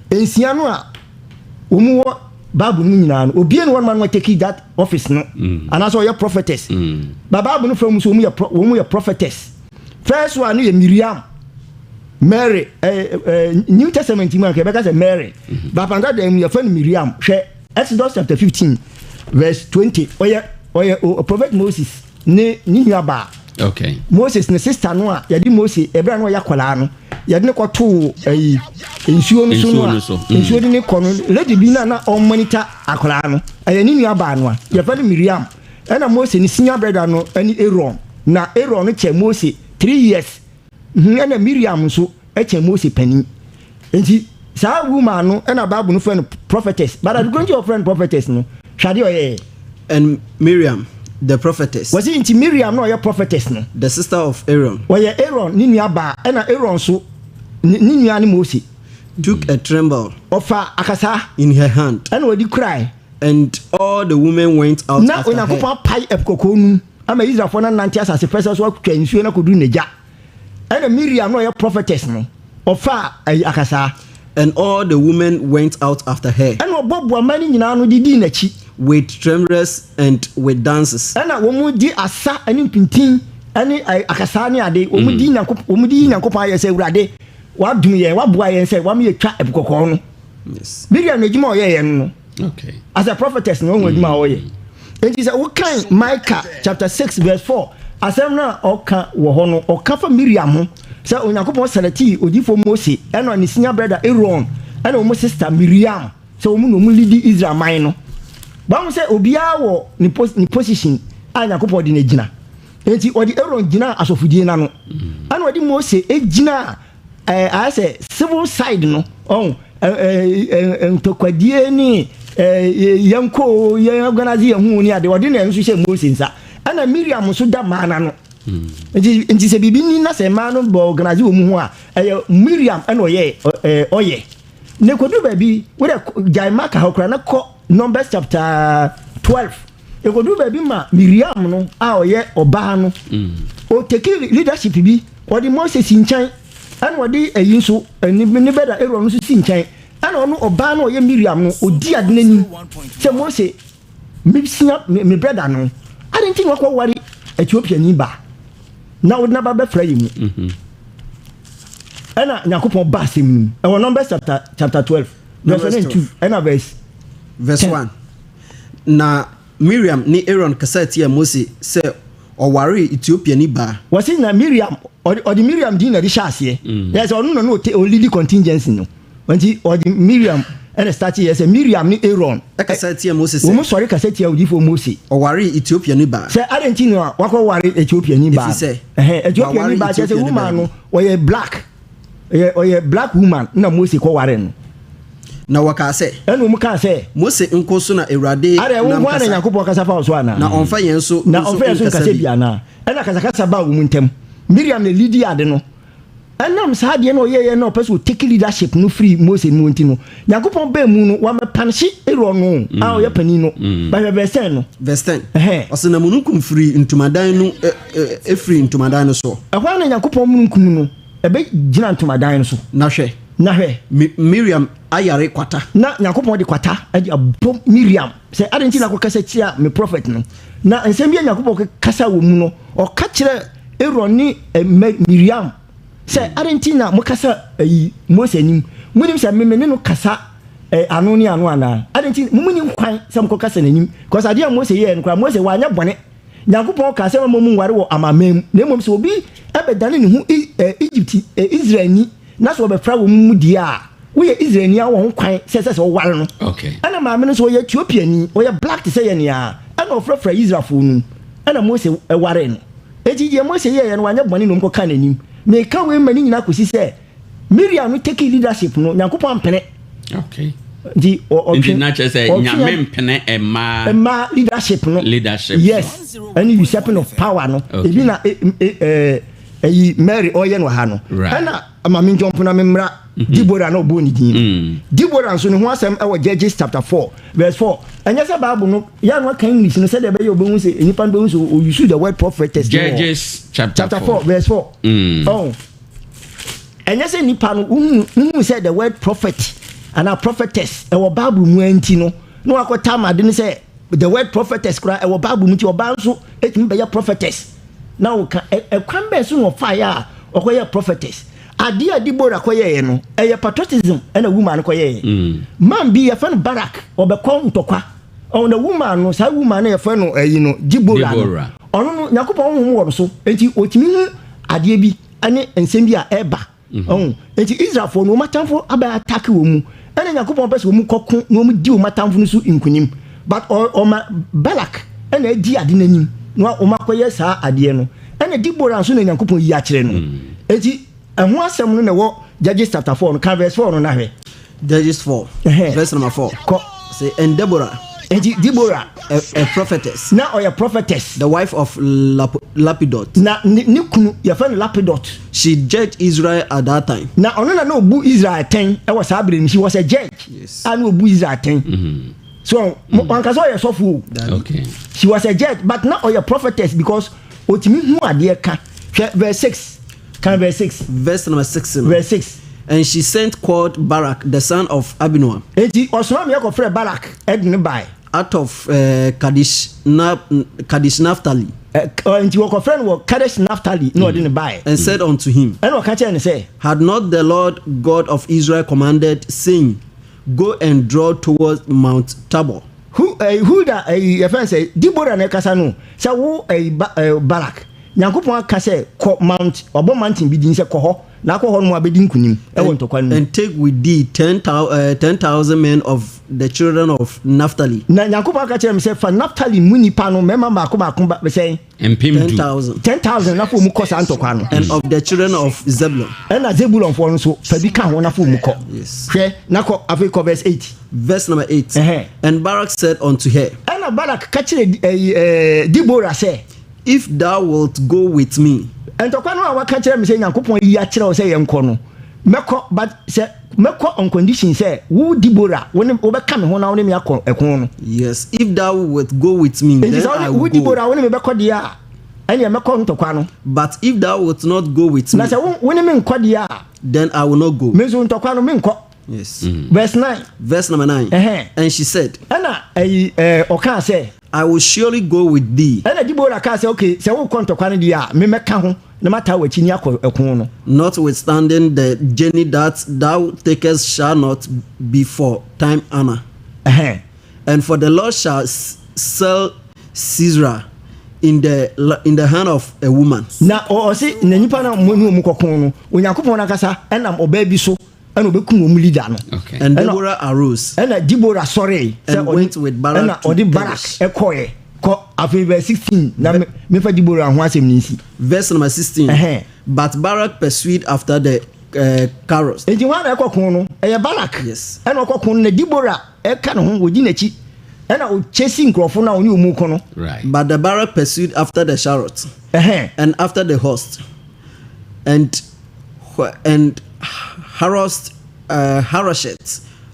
Nsia no a wɔn wɔ Bible no nyinaa no, obie ni hɔnom a na take that office no anaasɛ ɔyɛ prophetess. Ba Bible no fɛ mu sɛ wɔn yɛ prophetess. First one no yɛ Miriam, Mary. ɛɛ ɛɛ New Testament mu a, nka yɛbɛka sɛ Mary, bapanga dan mu yɛfɛ no Miriam. Hwɛ Exodus chapter 15 verse 20. Ɔyɛ prophet Moses ne nua baa. Moses ne sister no a yɛde Mose ɛberɛ a na ɔyɛ akwadaa no, yɛde ne kɔtoo ɛyi nsuo no so no Nsuo a no so. Nsuo de ne kɔ no, lady bi na ɔmonitor akwadaa no, ɛyɛ ne nua baa no a yɛfɛ no Miriam. Ɛna Mose ne senior brother no ɛne Aaron, na Aaron no kyɛ Mose 3 years. Ɛna Miriam nso ɛkyɛ Mose panin. Nti saa woman no, ɛna Bible no frɛ no prophetess, but adukuro nti ɔfrɛ no prophetess no, hwɛ adeɛ ɔyɛɛ. And Miriam, the prophetess, Wɔsi nti Miriam na ɔyɛ prophetess no, the sister of Aaron, wɔyɛ Aaron ne nua baa, ɛna Aaron nso ne nua ne Mose, took a timbrel ɔfa akasa in her hand, ɛna ɔde kurae, and all the women went out na after her. Onyankopɔn apae ɛpo kɔkɔɔ no ama Israelfoɔ no nante asase pɛsɛ so atwa nsuo no akɔduru n'agya. Ɛna Miriam na ɔyɛ prophetess no, ɔfa ɛyi akasa. And all the women went out after her ɛna ɔbɔboa mmaa no nyinaa no de dii n'akyi with timbrels and with dances. Ɛna wɔn mu di asa ne mpintin ɛne akasaa ne ade. Wɔn di yi Nyankopɔn ayɛ sɛ Awurade wadum yɛn, waboa yɛn sɛ wama yɛtwa ɛpo kɔkɔɔ no. Miriam n'adwuma a ɔyɛ yɛn no as a prophetess na ɔhu adwuma a ɔyɛ. Nti sɛ wokan Micah chapter 6 verse 4, asɛm no a ɔka wɔ hɔ no, ɔka fa Miriam ho sɛ Onyankopɔn selectee odiyifoɔ Mose ɛna ne senior brother Aaron ɛna wɔn sister Miriam sɛ wɔn na wɔn lead Israel man no. Báwo sɛ obiara wɔ ne position a Nyankopɔn de no gyina. Nti ɔde Aaron gyina asɔfodie n'ano, ɛna ɔde Mose gyina ayɛ sɛ civil side no, ɔn ɛɛ ɛɛ ntɔkwadie ne yɛnko yɛn organize yɛn ho ne ade. Ɔde na nso hyɛ Mose nsa, ɛna Miriam nso da mmaa n'ano. Nti sɛ biribi ni na sɛ mmaa no bɔ organize wɔn ho a, ɛyɛ Miriam ɛna ɔyɛ ɔyɛ ne kodu baabi. Wode gyae maka hɔ koraa na kɔ Numbers chapter 12. Ekodu baabi ma Miriam no a ɔyɛ ɔbaa no, ɔtake leadership bi. Ɔde Mose si nkyɛn, ɛna ɔde ɛyi nso ne bɛda Aaron nso si nkyɛn, ɛna ɔno ɔbaa no ɔyɛ Miriam no, ɔdi ade n'anim sɛ Mose, mesia me brother no ade nti na wakɔ ware Ethiopiani ba na ɔde n'aba bɛfra yi mu. Ɛna Nyankopɔn ba asɛm no mu. Ɛwɔ Numbers chapter 12 verse 1 and 2 ɛna verse Verse 10. 1. Na Miriam ne Aaron kasa tia Mose sɛ ɔwaree Ethiopiani baa. Wɔsi na Miriam, ɔde Miriam din na ɛde hyɛ aseɛ. Yɛ sɛ ɔno na no ɔlead contingency no, nti ɔde Miriam ɛna start yɛ sɛ Miriam ne Aaron ɛkasa tia Mose wɔn sɛ sɔre kasa tia odiyifoɔ Mose ɔwaree Ethiopiani baa. Sɛ adi nti na wakɔ ware Ethiopiani baa. Ɛfiri sɛ, Ɛhɛn, Ethiopiani waware baa kyerɛ sɛ Ethiopiani woman baa no ɔyɛ black, ɔyɛ black woman na Mose kɔ ware no. Na wɔkaa sɛ, Ɛna wɔn kaa sɛ, Mose nko so na Awurade ada ɛwo nam nko ara na kasa, Nyankopɔn kasa fa wo so anaa? Na ɔmfa yɛn so na nso ɔmfa yɛn so nkasa bi anaa? Ɛna kasakasa baa wɔn ntam. Miriam na lead ade no. Ɛnam saa adeɛ na ɔyɛyɛ na ɔpɛ sɛ ɔtake leadership no firi Mose mu nti no, Nyankopɔn bɛɛ mu no, wamɛpanhye Aaron no a ɔyɛ panin no. Bahwɛ verse 10 no. Verse 10. Ɛhɛn. Ɔsɛ na mununkum firi ntomadan no ɛfiri ntomadan no so. Ɛhɔ a na Nyankopɔn mununkum no ɛbɛgyina ntomadan no so. Na hwɛ, Na hwɛ, Miriam ayare kwata. Na Nyankopɔn de kwata ɛde abɔ Miriam sɛ ade nti na kɔkasa tia me prophet no. Na nsɛm bi a Nyankopɔn kasa wɔ mu no, ɔka kyerɛ Aaron ne Miriam sɛ ade nti na mokasa ayi Mose anim? Monim sɛ meme ne no kasa ano ne ano anaa? Ade nti momunim kwan sɛ mokɔkasa n'anim? Because adeɛ a Mose yɛɛ no koraa, Mose wanyɛ bɔne. Nyankopɔn kaa sɛ mma wɔn nware wɔ amanaman mu, na mmom sɛ obi bɛdane ne ho Egypt Israelni na sɛ ɔbɛfra wɔn mu deɛ a, woyɛ Israelni a wowɔ ho kwan sɛ ɛsɛ sɛ woware no. Ɛna maame no nso ɔyɛ Etiopiani, ɔyɛ black te sɛ yɛn ara, ɛna ɔfrafra Israelfoɔ no mu, ɛna Mose waree no. Enti deɛ Mose yɛeɛ no wanyɛ bɔne na wɔkɔkaa n'anim. Meka wei ma ne nyinaa kɔsi sɛ Miriam no take leadership no, Nyankopɔn ampene. Okay. Nti ɔtwe. Nti na kyerɛ sɛ Nyame mpene mmaa. Mmaa leadership no. Leadership. Yes. Ɛne usurping of power no. Okay. Ebi na ɛyi Mary ɔyɛ no ha no. Right. Ɛna maame njɔmpo na memmra Deborah na ɔbɔɔ ne din no. Deborah nso ne ho asɛm ɛwɔ Judges chapter 4 verse 4. Ɛnyɛ sɛ Bible no yɛ ano aka English no sɛdeɛ ɛbɛyɛ ɔbɛhu sɛ nnipa no bɛhu sɛ ɔuse the word prophetess. Judges chapter 4 verse 4. Oh. Ɛnyɛ sɛ nipa no wohu sɛ the word prophet anaa prophetess ɛwɔ Bible mu nti no na wakɔ tam ade no sɛ the word prophetess koraa ɛwɔ Bible mu nti ɔbaa nso ɛtumi bɛyɛ prophetess na woka ɛkwan bɛn so na ɔfaeɛ a ɔkɔyɛ prophetess. Adeɛ a Deborah kɔyɛeɛ no ɛyɛ patriotism ɛna woman no kɔyɛeɛ. Man bi yɛfrɛ no Barak, ɔbɛkɔ ntɔkwa. Ɔno na woman no, saa woman no yɛfrɛ no ɛyi no Deborah no, ɔno no Nyankopɔn honhom wɔ no so nti ɔtumi hu adeɛ bi ɛne nsɛm bi a ɛba. Ɔho nti Israelfoɔ no wɔn atamfo abɛ attack wɔn mu, ɛna Nyankopɔn pɛ sɛ wɔn kɔko na wɔn di wɔn atamfo no so nkunim, but ɔma Balak ɛna adi ade n'anim na wɔn akɔyɛ saa adeɛ no. Ɛna Deborah nso na Nyankopɔn yi akyerɛ no. Nti ɛho asɛm no na ɛwɔ Judges chapter 4 no, ka verse 4 no na hwɛ. Judges 4, verse number 4. Kɔ. Say, and Deborah. Nti Deborah. A prophetess. Na ɔyɛ prophetess. The wife of Lapidot. Na ne kunu yɛfrɛ no Lapidot. She judged Israel at that time. Na ɔno na na obu Israel atɛn ɛwɔ saa bere no. She was a judge. Yes. A na obu Israel atɛn. So wankasa ɔyɛ sɔfo o. Okay. She was a judge, but na ɔyɛ prophetess because otumi hu adeɛ ka. Hwɛ verse 6. Kan verse 6. Verse number 6. Verse 6. And she sent called Barak, the son of Abinoam. Enti ɔsoma me kɔfrɛ Barak ɛde ne bae. Out of Kadesh Naphtali. Enti wɔkɔfrɛ no wɔ Kadesh Naphtali na ɔde ne bae. And said unto him. Ɛna ɔka kyerɛ no sɛ. Had not the Lord God of Israel commanded, saying, Go and draw towards Mount Tabor. Huldah yɛfrɛ no sɛ Deborah na ɛkasa no sɛ wo Barak, Nyankopɔn aka sɛ kɔ Mount, wabɔ mountain bi din sɛ kɔ hɔ na akɔ hɔ nom abɛdi nkunim ɛwɔ ntɔkwa no mu. And take with thee 10,000 men of the children of Naphtali. Na Nyankopɔn aka kyerɛ me sɛ fa Naphtali mu nipa no mmarima baako baako ba sɛn? Mpem du. 10,000. 10,000 na fa wɔn kɔ saa ntɔkwa no. And of the children of Zebulun. Ɛna Zebulunfoɔ no nso fa bi ka ho na fa wɔn kɔ. Yes. Hwɛ na kɔ afei kɔ verse 8. Verse number 8. And Barak said unto her. Ɛna Barak ka kyerɛ Deborah sɛ. If thou wilt go with me. Ntɔkwa no a waka kyerɛ me sɛ Nyankopɔn yi akyerɛ wo sɛ yɛnkɔ no, mɛkɔ, but sɛ mɛkɔ on condition sɛ wo Deborah wo ne wobɛka me ho na wo ne me akɔ ɛko no. Yes, if thou wilt go with me, Enti then sɛ I wo will Deborah go. wo ne me bɛkɔ deɛ a, ɛneɛ mɛkɔ ntɔkwa no. But if thou wilt not go with Na me, sɛ wo ne me nkɔ deɛ a, then I will not go. Me nso ntɔkwa no menkɔ. Yes. Verse 9. Verse number 9. And she said. Ɛna ɛyi ɔkaa sɛ. I will surely go with thee. Ɛna Deborah kaa sɛ, okay, sɛ wokɔ ntɔkwa no deɛ a, me mɛka ho na mataa w'akyi ni akɔ ɛko no. Notwithstanding the journey that thou takest shall not be for time honor. And for the Lord shall sell Sisera in the hand of a woman. Na ɔse na nipa na mo ne ɔmu kɔko no, Onyankopɔn nankasa ɛnam ɔbaa bi so ɛna ɔbɛkum wɔn leader no. Okay. And Deborah arose. Ɛna Deborah sɔre. And went with Barak to Ɛna ɔde Barak ɛkɔɛ kɔ afei verse 16 na mefa Deborah ho asɛm ne nsi. Verse number 16. But Barak pursued after the chariots. Enti hwan na ɛkɔ ko no? Ɛyɛ Barak. Yes. Ɛna ɔkɔ ko no na Deborah ɛka ne ho wɔdi n'akyi. Ɛna ɔkyɛsi nkurɔfo no a ɔne ɔmu ko no. Right. But the Barak pursued after the chariot. And after the host. And Harosheth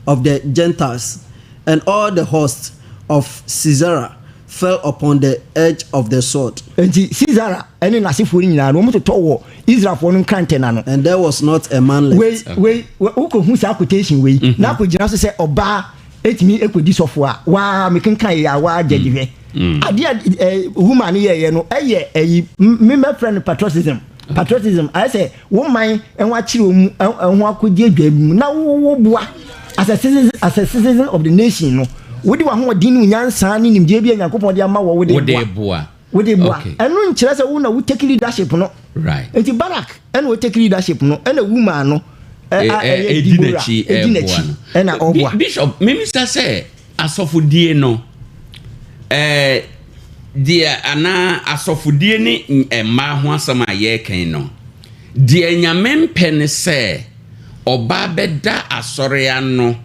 of the Gentiles, and all the hosts of Sisera fell upon the edge of the sword. Enti Sisera ne n'asefoɔ no nyinaa no, wɔtotɔ wɔ Israelfoɔ no nkrantɛ n'ano. And there was not a man left. Wei, wei, wokɔhu saa quotation wei, na akɔgyina so sɛ ɔbaa etumi ekɔdi sɔfo a, waa mekenkan yɛ a waa gyagye hwɛ. Adeɛ a woman no yɛɛyɛ no, ɛyɛ ɛyi, me mɛfrɛ no patriotism. Patriotism ayɛ sɛ wo man ho akyerɛ wo mu ho akɔgye adwa bi mu na wo boa as a citizen, as a citizen of the nation no, wode w'ahoɔden ne wo nyansa ne nimdeɛ bi a Nyankopɔn de ama wɔ wode boa. Wode boa. Okay. Ɛno nkyerɛ sɛ wo na wo take leadership no. Nti Barak ɛna o take leadership no, ɛna woman no a ɛyɛ ɛdi Deborah n'akyi. ɛdi Ɛboa n'akyi no. ɛna ɔboa. Bishop, memisa sɛ asɔfodie no, deɛ anaa asɔfodie ne mmaa ho asɛm a yɛrekan no deɛ, Nyame mpɛ ne sɛ ɔbaa bɛda asɔre ano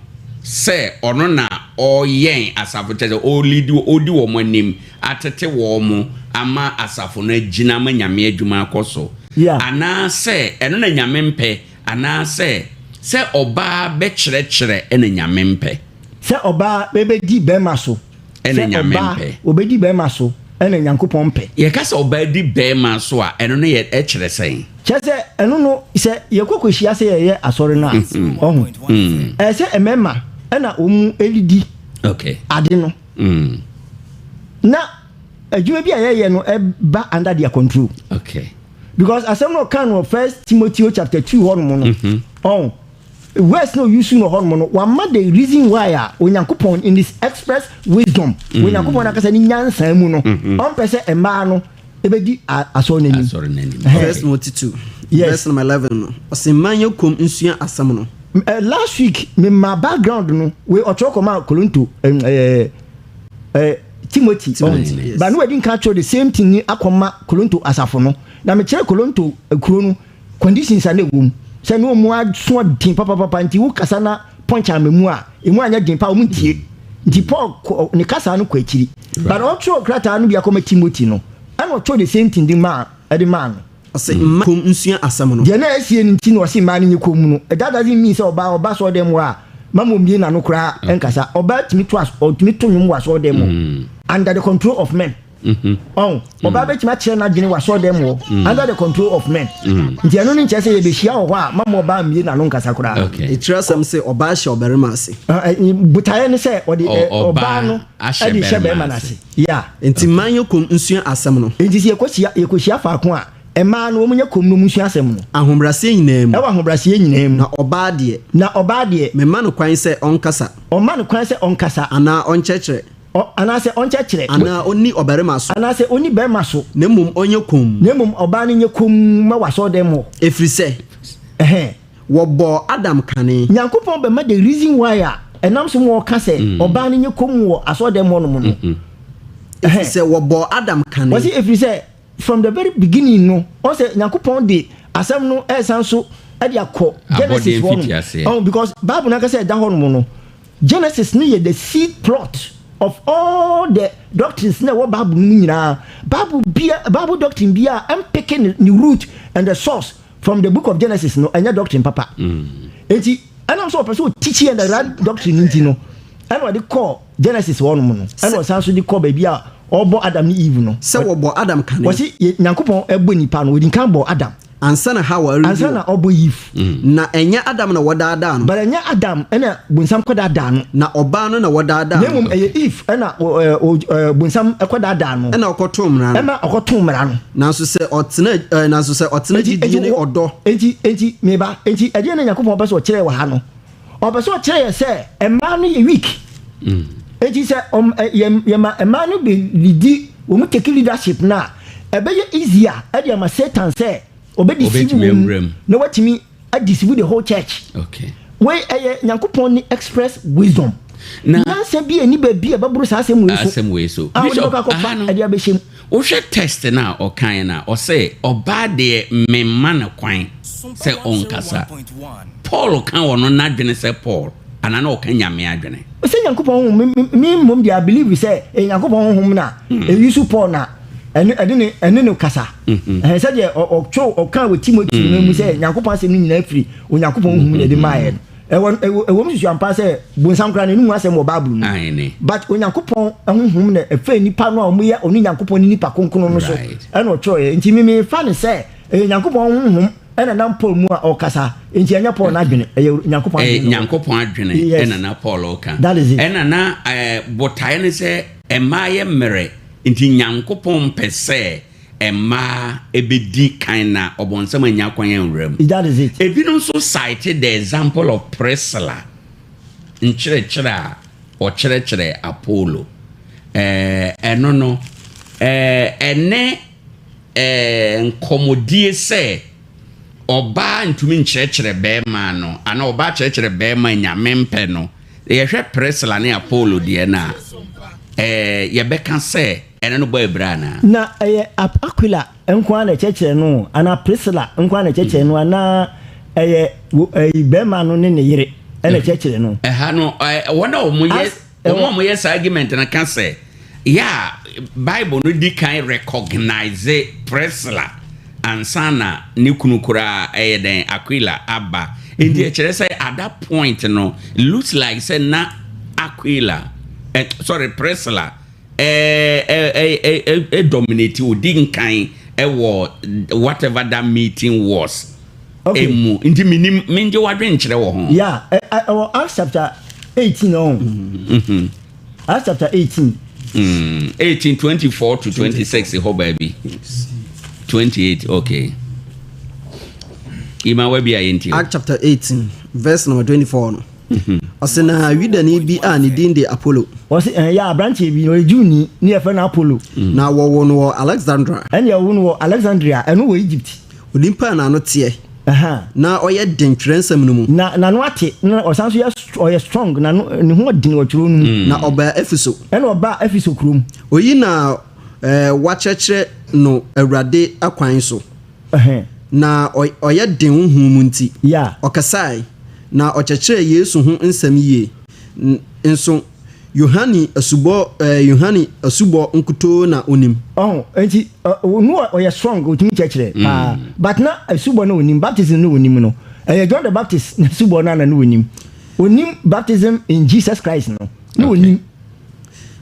sɛ ɔno na ɔyɛn asafo, kyerɛ sɛ ɔlead, ɔdi wɔn anim, atete wɔn mo ama asafo no agyina ama Nyame adwuma akɔ so, anaasɛ ɛno na Nyame mpɛ, anaasɛ sɛ ɔbaa bɛkyerɛkyerɛ ɛna Nyame mpɛ? Sɛ ɔbaa bɛbɛdi bɛrima so. Ɛna Sɛ Nyame ɔbaa mpɛ. obɛdi bɛrima so ɛna Nyankopɔn mpɛ. Yɛka sɛ ɔbaa di bɛrima so a, ɛno no yɛ ɛkyerɛ sɛn? Kyerɛ sɛ ɛno no, sɛ yɛkɔ kɔhyia sɛ yɛyɛ asɔre no a, ɔho ɛyɛ sɛ mmarima ɛna wɔn mu ɛlidi ade no na adwuma bi a yɛyɛ no ɛba under their control because asɛm no ɔka no wɔ First Timothy chapter 2 hɔnom no, ɔho verse no use no hɔnom no, wama the reason why a Onyankopɔn in his express wisdom, Onyankopɔn akasa ne nyansa mu no, ɔmpɛ sɛ mmaa no ɛbɛdi asɔre n'anim. Asɔre n'anim. First Timothy 2 verse number 11 no, ɔsɛ mma nyɛ kom nsua asɛm no. Last week me ma background no we ɔtwerɛ kɔma Korinto, Timothy. Timothy, ɔho. yes. Ba no wadi nka kyerɛ the same thing ni akɔma Korinto asafo no, na mekyerɛ Korinto kuro no conditions a na ɛwɔ mu sɛ ne ɔmu aso den papapapa, nti wo kasa na punch ama mu a ɛmu anyɛ den pa, ɔmu ntie. Nti Paul ne kasa no kɔ akyiri, but ɔtwerɛ krataa no bi akɔma Timothy no, ɛna ɔtwerɛ the same thing de maa ɛde maa no. Ɔsɛ mma kom nsua asɛm no. Deɛ na ɛsie no nti na ɔse mmaa no nyɛ kɔn mu no, that doesn't mean sɛ ɔbaa ɔba asɔre dɛm hɔ a, mama omie n'ano koraa ɛnkasa. Ɔbaa tumi to as ɔtumi to nnwom wɔ asɔre dɛm hɔ under the control of men. Ɔn ɔbaa bɛtumi akyerɛ n'adwene wɔ asɔre dɛm hɔ under the control of men, nti ɛno ne nkyerɛ sɛ yɛbɛhyia wɔ hɔ a, mama ɔbaa mmie n'ano nkasa koraa. Ɛtiri asɛm sɛ ɔbaa hyɛ ɔbarima ase. Botaeɛ ne sɛ ɔde ɔbaa no ahyɛ ɛde hyɛ bɛrima bɛrima no ase. ase, yeah. Nti mma nyɛ kom nsua asɛm no. Nti sɛ yɛkɔhyia faako a, mmaa no wɔn nyɛ kom no mu nsua asɛm no. Ahobrɛaseɛ nyinaa mu. Ɛwɔ ahobrɛaseɛ nyinaa mu. Na ɔbaa deɛ, na ɔbaa deɛ, memma no kwan sɛ ɔnkasa. Ɔma no kwan sɛ ɔnkasa. Anaa ɔnkyerɛkyerɛ. Anaasɛ ɔnkyerɛkyerɛ. Anaa ɔnni ɔbarima so. Anaasɛ ɔnni bɛrima so. Na mmom ɔnyɛ kom. Na mmom ɔbaa no nyɛ kom ma wɔ asɔre dɛm hɔ. Ɛfiri sɛ wɔbɔɔ Adam kane. Nyankopɔn bɛma the reason why a ɛnam so ma ɔka sɛ ɔbaa no nyɛ kom wɔ asɔre dɛm hɔ nom no. Ɛfiri sɛ wɔbɔɔ Adam kane. Wɔsi ɛfiri sɛ from the very beginning no, ɔsɛ Nyankopɔn de asɛm no ɛsan so ɛde akɔ Genesis Abɔdeɛ hɔ nom. mfitiaseɛ. Ɔn because Bible n'ankasa ɛda hɔ nom no, Genesis no yɛ the seed plot of all the doctrines na ɛwɔ Bible no mu nyinaa. Bible bia, Bible doctrine bia ɛmpick ne root and the source from the book of Genesis no, ɛnyɛ doctrine papa. Eti ɛnam sɛ ɔpɛ sɛ ɔteach yɛn the right doctrine no nti no, ɛna ɔde kɔɔ Genesis hɔ nom no, ɛna ɔsan so de kɔ baabi a ɔbɔ Adam ne Eve no. Sɛ wɔbɔɔ Adam kane. Wɔsi Nyankopɔn ɛbɔ nipa no, odi nkan bɔ Adam. Ansa na Hawa rewu. Ansa na ɔbɔ Eve. Na ɛnyɛ Adam na wɔdaadaa no. But ɛnyɛ Adam ɛna bonsam kɔdaadaa no. Na ɔbaa no na wɔdaadaa na no. mmom ɛyɛ Eve ɛna bonsam ɛkɔdaadaa no. Ɛna ɔkɔtoo mmara no. Ɛma ɔkɔtoo mmara no. Nanso sɛ ɔtena gyidie ne ɔdɔ. Enti meba, enti ɛdeɛ na Nyankopɔn pɛ sɛ ɔkyerɛ wɔ ha no, ɔpɛ sɛ ɔkyerɛ yɛ sɛ mmaa no yɛ weak, enti sɛ ɔm ɛ yɛ yɛma mmaa no bɛ lead, wɔn take leadership na ɛbɛyɛ easier ɛde ama Satan sɛ ɔbɛdeceive Ɔbɛtumi wɔn mu awura mu. na watumi adeceive the whole church. Wei ɛyɛ Nyankopɔn ne express wisdom. Nyansa bi ani baabi a ɛbɛboro saa asɛm wei so. Asɛm wei so. A wode Bishop, bɛkɔ akɔfa aha no, ɛde abɛhyɛ mu. Wohwɛ text no a ɔkae no a, ɔsɛ ɔbaa deɛ, memma no kwan sɛ ɔnkasa. Paul ka wɔ no n'adwene sɛ Paul anaa na ɔka Nyame adwene? Sɛ Nyankopɔn honhom, me mmom deɛ, I believe sɛ ɛyɛ Nyankopɔn honhom na ɛyi so Paul na ɛne ɛde ne ɛne no kasa. Sɛdeɛ ɔtwerɛ ɔka wɔ Timothy no mu sɛ Nyankopɔn asɛm no nyinaa firi Onyankopɔn honhom na ɛde maayɛ no, ɛwɔ mu susu ampa sɛ bonsam koraa n'anim asɛm wɔ Bible mu, but Onyankopɔn honhom na ɛfɛ nipa no a wɔyɛ ɔne Nyankopɔn ne nipa kronkron no so ɛna ɔtwerɛeɛ. Nti me mefa ne sɛ ɛyɛ Nyankopɔn honhom ɛna nam Paul mu a ɔkasa, nti ɛnyɛ Paul n'adwene, ɛyɛ Nyankopɔn adwene na ɔwɔ. Nyankopɔn adwene. Ɛna na Paul ɔka. That is it. Ɛna na botaeɛ ne sɛ mmaa yɛ mmerɛ, nti Nyankopɔn mpɛ sɛ mmaa ɛbɛdi kan na ɔbɔnsam anya kwan anwura mu. That is it. Ebinom nso cite the example of Priscilla nkyerɛkyerɛ a ɔkyerɛkyerɛ Apollo. Ɛno no. Ɛne nkɔmmɔdie sɛ ɔbaa ntumi nkyerɛkyerɛ bɛrima no anaa ɔbaa kyerɛkyerɛ bɛrima Nyame mpɛ no, yɛhwɛ Priscilla ne Apollo deɛ no a, yɛbɛka sɛ ɛne no bɔ abira anaa? Na ɛyɛ Aquila nko ara na ɛkyerɛkyerɛ no anaa Priscilla nko ara na ɛkyerɛkyerɛ no anaa ɛyɛ bɛrima no ne ne yere ɛna ɛkyerɛkyerɛ no? Ɛha no, wɔn a wɔyɛ wɔn a wɔyɛ saa argument no ka sɛ yɛ a Bible no di kan recognize Priscilla ansa na ne kunu koraa ɛyɛ dɛn, Aquila, aba. Nti ɛkyerɛ sɛ at that point no, looks like sɛ na Aquila, sorry, Priscilla ɛ ɛ ɛ dominate, odi nkan ɛwɔ whatever that meeting was emu. Nti minim mengye wadwen nkyerɛ wɔ ho. Yeah, ɛwɔ Acts chapter 18 ɔn. Acts chapter 18. 18 24 to 26 hɔ baabi. 28, okay. Ima wabi a yɛntie. Act chapter 18 verse number 24 no, ɔsɛ na Yudani bi a ne din de Apollo. Ɔsɛ yɛ aberanteɛ bi na ɔyɛ Jewni ne yɛfrɛ no Apollo. Na wɔwɔ no wɔ Alexandria. Ɛne ɛwo no wɔ Alexandria, ɛno wɔ Egypt. Onipa a n'ano teɛ na ɔyɛ den twerɛnsɛm no mu. Na n'ano ate na ɔsan so yɛ ɔyɛ strong, n'ano ne ho ɔden wɔ twerɛ no mu. Na ɔbaa Efeso. Ɛna ɔbaa Efeso kurom. Oyi na wakyerɛkyerɛ no Awurade akwan so. Na ɔyɛ den honhom mu nti, ɔkasae na ɔkyerɛkyerɛ Yesu ho nsɛm yie. Nso Yohane asubɔ nkutoo na onim. Ɔho nti no ɔyɛ strong, otumi kyerɛkyerɛ paa, but na asubɔ no onim, baptism no onim no, ɛyɛ John the Baptist na asubɔ no ana no onim. Onim baptism in Jesus Christ no na onim.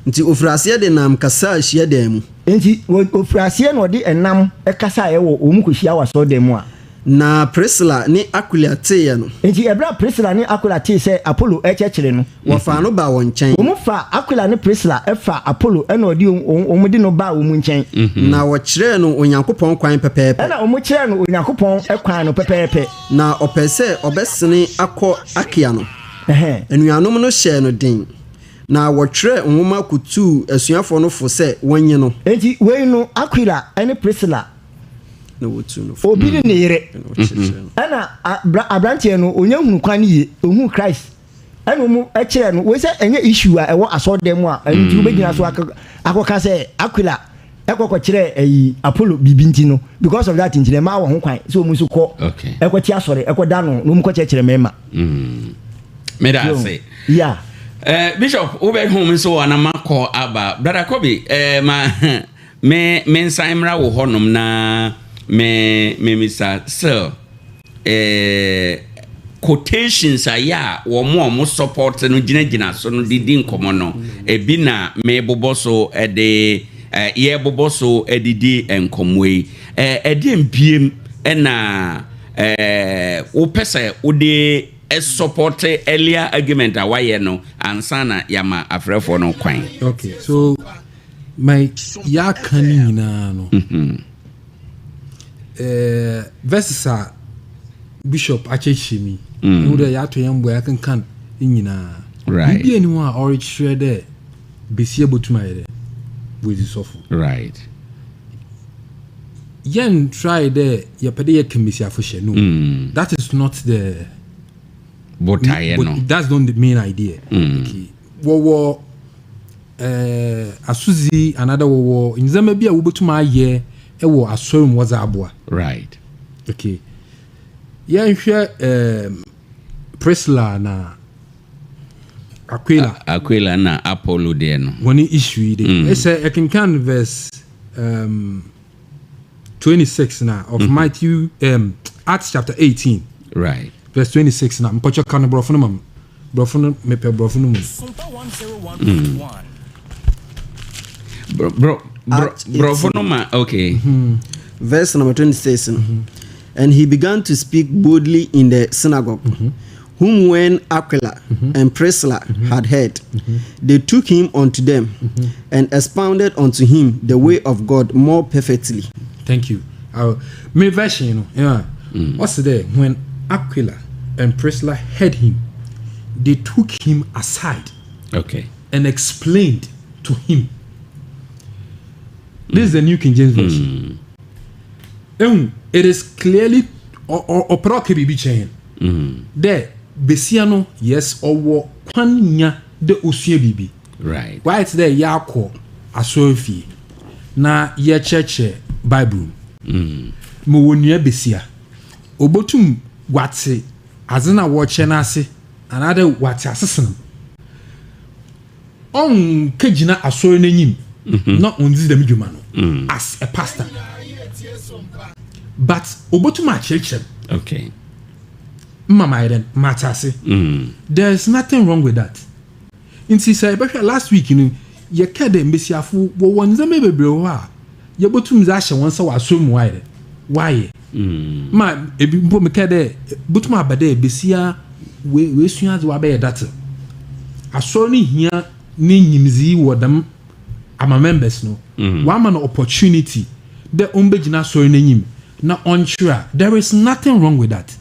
Nti ofiri aseɛ de nam kasa hyiadan mu. Nti ofiri aseɛ na ɔde ɛnam ɛkasa a ɛwɔ wɔn kɔhyia wɔ asɔredan mu a. Na Priscilla ne Aquila teeɛ no. Nti ɛberɛ a Priscilla ne Aquila tee sɛ Apollo ɛkyerɛkyerɛ no, wɔfaa no baa wɔn nkyɛn. Wɔn fa Aquila ne Priscilla ɛfa Apollo, ɛna ɔde wɔn de no baa wɔn nkyɛn. Na wɔkyerɛɛ no Onyankopɔn kwan pɛpɛɛpɛ. Ɛna wɔn kyerɛɛ no Onyankopɔn kwan no pɛpɛɛpɛ. Na ɔpɛ sɛ ɔbɛsene akɔ Akia no, anuanom no hyɛɛ no den na wɔtwerɛ nwoma kotuu asuafoɔ no fo sɛ wɔnye no. Nti wei no, Aquila ne Priscilla, na wɔtu no fo. Obi ne ne yere. Ɛna wɔkyerɛkyerɛ no. Ɛna aberanteɛ no onya hunu kwan no yie, ohun Christ, ɛna wɔn kyerɛ no wei sɛ ɛnyɛ issue a ɛwɔ asɔredan mu a ɛno nti wobɛgyina so akɔka sɛ Aquila ɛkɔkɔkyerɛ ɛyi Apollo biribi nti no, because of that nti na ɛmaa wɔn ho kwan sɛ wɔn nso kɔ ɛkɔte asɔre ɛkɔda no na wɔn kɔkyerɛkyerɛ mmarima. Meda ase. Bishop, wobɛhu me nso wɔ anama kɔ aba. Brother Kobe, ma me nsan mmra wo hɔnom na me memisa sɛ quotations a yɛ a wɔn a wɔn support no gyinagyina so no de di nkɔmɔ no, ebi na mebobɔ so de yɛbobɔ so de di nkɔmɔ yi. Ɛdeɛ mbiem ɛna wopɛ sɛ wode support earlier argument a wayɛ no ansa na yɛama afrɛfoɔ no kwan? Okay, so my yɛaka no nyinaa no, verses a Bishop akyerɛkyerɛ mi ɛhu dɛ yɛato yɛn mbɔ yɛakenkan ne nyinaa, biribi ani hɔ a ɔrekyerɛ dɛ besia bɛtum ayɛ dɛ wɔdzi sɔfo. Yɛn try dɛ yɛpɛ dɛ yɛka mbesiafo hyɛ no. That is not the botaeɛ no. That's not the main idea. Okay, wɔwɔ asodzi anaadɛ wɔwɔ ndzɛmba bi a wobɛtum ayɛ ɛwɔ asɔre mu wɔdze aboa. Okay, yɛnhwɛ Priscilla na Aquila. Aquila na Apollo deɛ no. Wɔne issue yi de ɛsɛ ɛkenkan verse 26 na of Matthew, Acts chapter 18, verse 26 na mpɔkyɛ ka no borɔfo no ma m borɔfo no, mepɛ borɔfo no mu. Bro, bro, bro, borɔfo no ma, okay. Verse number 26 no. And he began to speak boldly in the synagogue, whom when Aquila and Priscilla had heard, they took him unto them and expounded unto him the way of God more perfectly. Thank you. Me version no, yeah. What's there? When Aquila and Priscilla heard him, they took him aside and explained to him. This is the New King James Version. Ehu, it is clearly ɔpɛ dɛ ɔka biribi kyerɛ hɛn. Dɛ besia no, yes, ɔwɔ kwan nya dɛ osua biribi. Wayɛ tse dɛ yɛakɔ asɔrfie na yɛkyerɛkyerɛ Bible mu. Mowɔ nua besia, obotum ɔatse adze no a wɔrekyerɛ no ase anaadɛ ɔatse ase sen me. Ɔnnkɛgyina asɔr n'enyim na onndzi dɛm dwuma no as a pastor. But obotum akyerɛkyerɛ m'. Mma mayɛ dɛn? Matse ase. There is nothing wrong with that. Nti sɛ yɛbɛhwɛ last week no, yɛka dɛ mbesiafo wɔwɔ ndzɛmba bebree wɔ hɔ a yɛbɛtum dze ahyɛ wɔn nsa wɔ asɔr mu wɔayɛ dɛ wɔayɛ. Ma ebi mpo meka dɛ botum aba dɛ besia weesua adze wɔabɛyɛ date. Asɔr no hia ne nyimdzee wɔ dɛm ama members no. Wɔama no opportunity dɛ ɔmbɛgyina asɔr n'enyim na ɔnkyerɛ a, there is nothing wrong with that.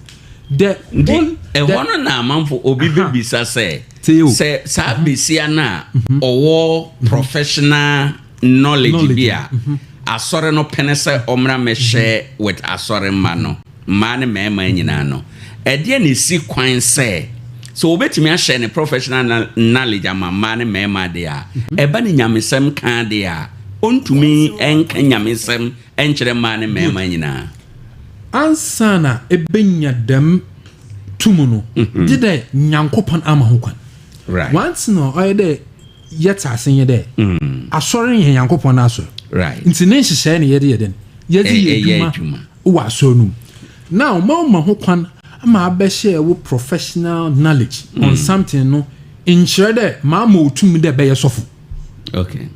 The Nti ɛhɔ no na amanfo obi bɛbisa sɛ Tie o. sɛ saa besia no a ɔwɔ professional knowledge Knowledge. bi a asɔre no pene sɛ ɔmmra mɛhyɛ with asɔre mma no, mmaa ne mmarima nyinaa no, ɛdeɛ na esi kwan sɛ wobɛtumi ahyɛ ne professional knowledge ama mmaa ne mmarima deɛ a, ɛba ne nyamesɛm ka deɛ a, ɔntumi ɛnka nyamesɛm ɛnkyerɛ mmaa ne mmarima nyinaa? Ansa na ebenya dɛm tum no, gye dɛ Nyankopɔn ama ho kwan. One thing a ɔyɛ dɛ yɛte ase nye dɛ asɔre yɛ Nyankopɔn n'asɔre. Nti ne nhyehyɛe ne yɛde yɛ dɛn, yɛde yɛ ɛyɛ adwuma adwuma. wɔ asɔre no mu. Now ma ma ho kwan ama abɛhyɛ wo professional knowledge on something no nkyerɛ dɛ maa ma otum dɛ bɛyɛ sɔfo. Okay.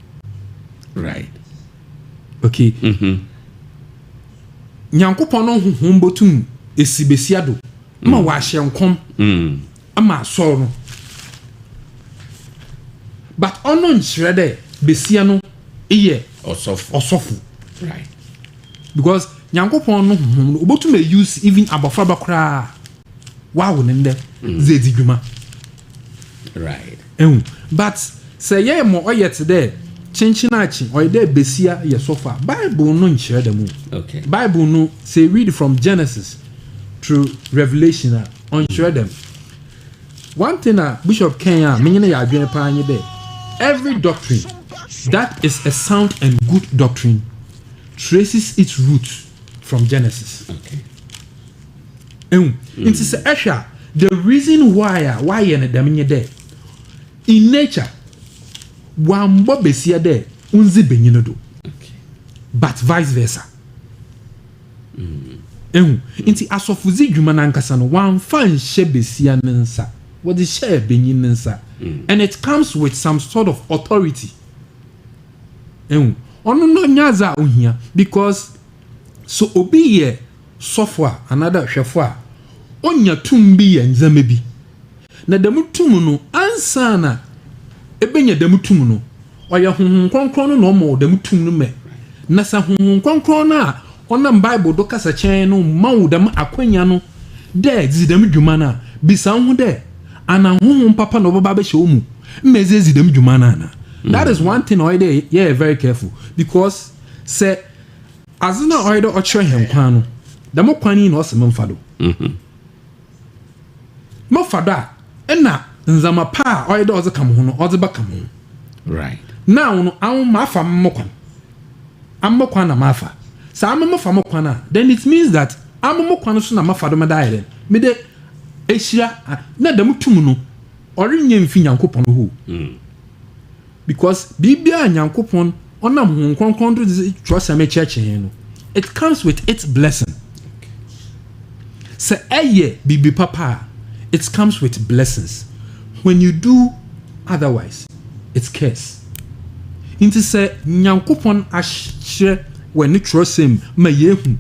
Nyankopɔn no honhom bɔtum esi besia do ma wɔahyɛ nkɔm ama asɔre no, but ɔno nkyerɛ dɛ besia no yɛ ɔsɔfo. Ɔsɔfo. Because Nyankopɔn no honhom no obotum use even abɔfraba koraa wawo ne ndɛ dze edi dwuma. Ehu, but sɛ yɛyɛ ma ɔyɛ te dɛ kyenkyen akye ɔyɛ dɛ besia yɛ sɔfo a, Bible no nkyerɛ dɛm o. Bible no sɛ read from Genesis to Revelation a, ɔnkyerɛ dɛm. One thing a Bishop ken a menye no yɛ adwene paa nye dɛ every doctrine that is a sound and good doctrine traces its root from Genesis. Ehu, nti sɛ ɛhwɛ a, the reason why a wayɛ no dɛm nye dɛ in nature wambɔ besia dɛ ndzi benyin do, but vice versa. Ehu, nti asɔfodzi dwuma nankasa no, wamfa nhyɛ besia ne nsa, wɔde hyɛɛ benyin ne nsa, and it comes with some sort of authority. Ehu, ɔno no nyɛ adze a ohia, because so obi yɛ sɔfo a anaadɛ hwɛfo a, onya tum bi yɛ ndzɛmba bi, na dɛm tum no, ansa na ebenya dɛm tum no, ɔyɛ Honhom Kronkron no na ɔma wo dɛm tum no mɛ. Na sɛ Honhom Kronkron no a ɔnam Bible do kasa kyɛn no ma wo dɛm akwanya no dɛ dzi dɛm dwuma no a, bisa wo ho dɛ ana honhom papa na ɔbɛba abɛhyɛ wo mu mma edze edzi dɛm dwuma no ana. That is one thing a ɔyɛ dɛ yɛyɛ very careful, because sɛ adze no a ɔyɛ dɛ ɔkyerɛ hɛn kwan no, dɛm kwan yi na ɔsɛ memfa do, mefa do a, ɛna ndzɛmba pa a ɔyɛ dɛ ɔdze ka mo ho no, ɔdze bɛka mo ho. Now no awo mafa mo kwan, ama kwan na mafa saa ama mafa mo kwan a, then it means that ama mo kwan so na mafa do meda ayɛ dɛ mede ehyira na dɛm tum no ɔrenyɛ mfi Nyankopɔn hɔ o. Because biribiara Nyankopɔn ɔnam Honhom Kronkron do dze twerɛsɛm kyerɛkyerɛ yɛn no, it comes with its blessing. Sɛ ɛyɛ biribi papa a, it comes with blessings. When you do otherwise, it's curse. Nti sɛ Nyankopɔn ahyerɛ wɔ ne twerɛsɛm ma yɛhu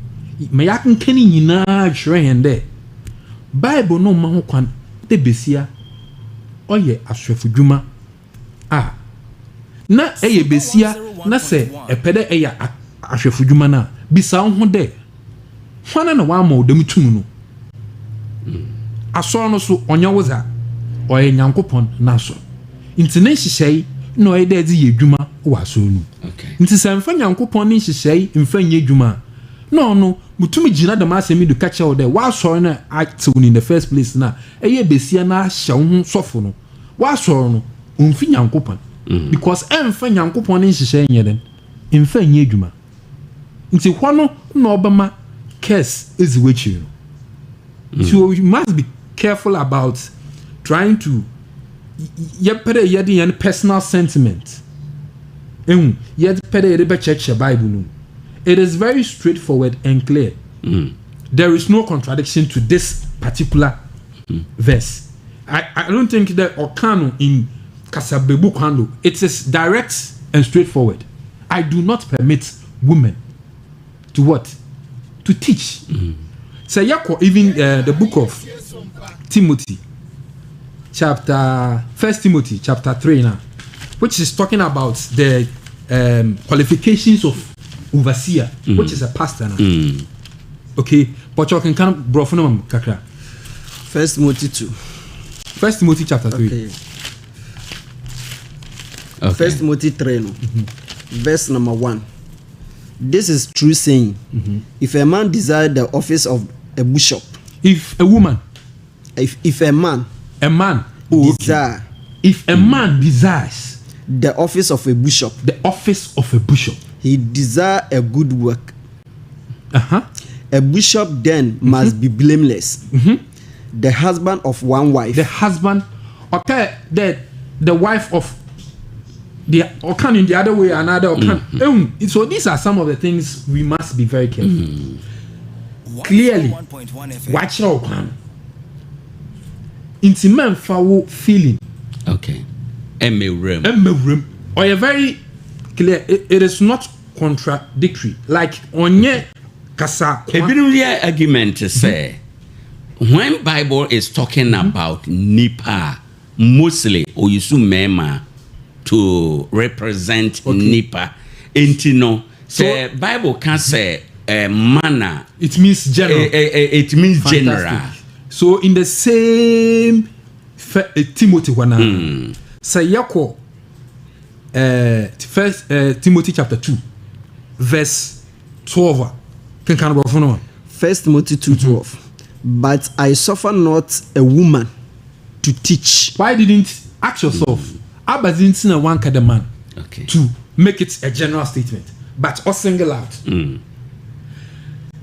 ma yɛakenka ne nyinaa kyerɛ yɛn dɛ Bible no mma ho kwan dɛ besia ɔyɛ asɔfodwuma a, na ɛyɛ besia na sɛ ɛpɛ dɛ ɛyɛ ahwɛfodwuma no a, bisa wo ho dɛ hwana na wama wo dɛm tum no. Asɔr no so ɔnyɛ wo dza, ɔyɛ Nyankopɔn n'asɔr, nti ne nhyehyɛe na ɔyɛ dɛ ɛdze yɛ adwuma wɔ asɔr no mu. Nti sɛ mfa Nyankopɔn ne nhyehyɛe mfa nyɛ adwuma a, na ɔno mutumi gyina dɛm asɛm yi do ka kyerɛ wo dɛ w'asɔr no a atsew no in the first place no a ɛyɛ basia na ahyɛ wo ho sɔfo no, w'asɔr no onnfi Nyankopɔn because ɛmmfa Nyankopɔn ne nhyehyɛe nyɛ dɛn? Mmfa nnyɛ adwuma. Nti hɔ no na ɔbɛma curse edzi w'ekyir no. So you must be careful about trying to yɛpɛ dɛ yɛde yɛn personal sentiment ehu yɛpɛ dɛ yɛde bɛkyerɛkyerɛ Bible no mu. It is very straightforward and clear. There is no contradiction to this particular verse. I don't think that ɔka no in kasabebu kwan do. It is direct and straightforward. I do not permit women to what? To teach. Sɛ yɛkɔ even the book of Timothy, chapter First Timothy chapter 3 now, which is talking about the qualifications of overseer, which is a pastor now. Okay, but you can kind of borɔfo no ma kakra. First Timothy 2. First Timothy chapter 3. Okay. First Timothy 3 no. Verse number 1. This is true saying. If a man desire the office of a bishop, If a woman, if a man a man, oh, okay. desire If a man desires the office of a bishop, the office of a bishop, he desire a good work. A bishop then must be blameless, the husband of one wife, The husband, okay, the wife of the or in the other way, another or So these are some of the things we must be very careful. Clearly, wakyerɛ wo kwan nti mɛmfa wo feeling Okay, ɛmɛwura mu. Ɛmmɛwura mu. Ɔyɛ very clear. It is not contradictory, like ɔnyɛ kasa kwa. Ebinom yɛ argument sɛ when Bible is talking about nipa, mostly oyisu mmarima to represent nipa. Nti no sɛ Bible ka sɛ man a, It means general. It means Fantastic. general. So in the same Timothy hɔ naa, sɛ yɛkɔ First Timothy chapter 2 verse 12 a, kenkan borɔfo no ma. First Timothy 2:12. But I suffer not a woman to teach. Why didn't, ask yourself, abazi nti na wanka the man to make it a general statement, but or single out?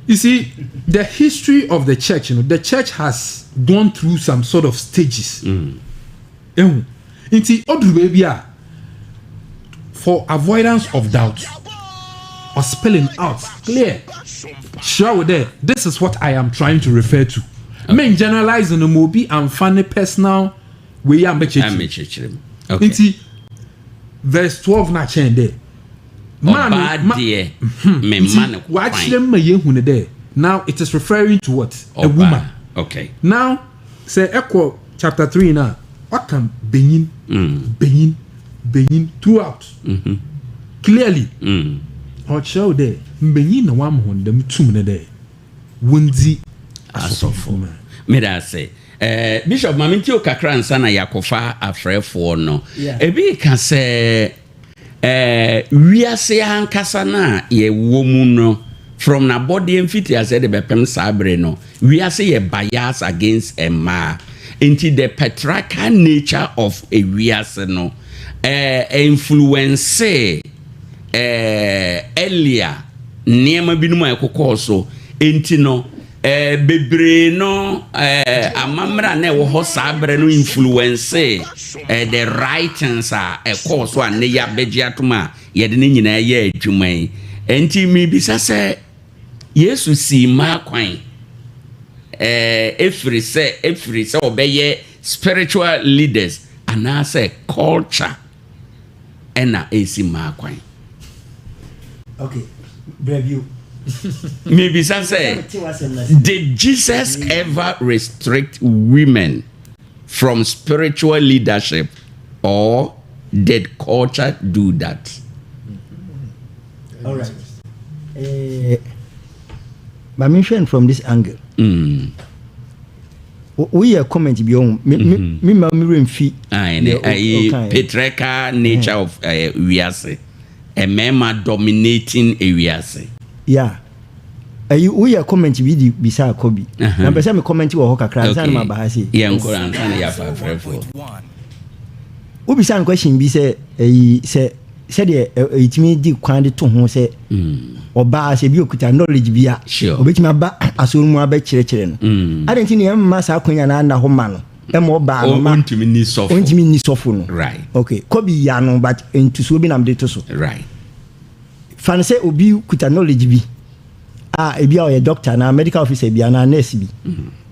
You see, the history of the church, the church has gone through some sort of stages. Ehu nti oduru baabi a, for avoidance of doubt or spelling out clear, sure with there, this is what I am trying to refer to. Men generalize no mo obi amfa ne personal wei a mbɛkyerɛkyerɛ. Amɛkyerɛkyerɛ mu, okay. Nti verse 12 na kyɛn dɛ Ɔbaa deɛ, memma no kwan. Wakyerɛ mu ma yɛhu ne dɛ now it is referring to what? A Ɔbaa. woman. Now sɛ ɛkɔ chapter 3 na waka benyin, benyin, benyin throughout clearly. Ɔkyerɛ wo dɛ mbenyin na wama wɔn dɛm tum ne dɛ wɔndzi asɔfo. Meda ase. Bishop, maame, nti o kakra nsa na yɛakɔfa afrɛfoɔ no. Ebi ka sɛ wiase ankasa no a yɛwɔ mu no, from n'abɔdeɛ mfiti ase de bɛpem saa bere no, wiase yɛ bias against mmaa. Nti the patriarchal nature of ewiase no influence earlier nneɛma binom a ɛkokɔɔ so. Nti no bebree no amammerɛ a na ɛwɔ hɔ saa berɛ no influence the writings a ɛkɔɔ so a ne yɛ abɛgye atom a yɛde ne nyinaa yɛ adwuma yi. Nti miribisa sɛ Yesu sii mmaa kwan ɛfiri sɛ ɔbɛyɛ spiritual leaders anaasɛ culture ɛna ɛsi mmaa kwan? Okay, breview. Miribisa sɛ, did Jesus ever restrict women from spiritual leadership or did culture do that? All right, but me hwɛ from this angle. Woyɛ comment bi ɔho me ma mi remfi. Ayi, patriarchal nature of wiase. Mmarima dominating ewiase. Yeah. Ɛyi woyɛ comment bi de bisa akɔ bi. Na mpɛ sɛ me comment wɔ hɔ kakra ansa na maba ha sei. Yɛn nkɔ ansa na yɛafa afrɛfoɔ. Wobisa no question bi sɛ ɛyi sɛ sɛdeɛ ɛtumi di kwan de to ho sɛ ɔbaa sɛ bi okuta knowledge bi a obetumi aba asɔre mu abɛkyerɛkyerɛ no. Adɛn nti na yɛmma saa kwan nyinaa nna hɔ ma no, ɛma ɔbaa no ma ɔntumi ni sɔfo. Ɔntumi ni sɔfo no. Okay, kɔbi ya no, but ntusuo bi na mede to so. Fa no sɛ obi kuta knowledge bi a ebi a ɔyɛ doctor anaa medical officer bi anaa nurse bi.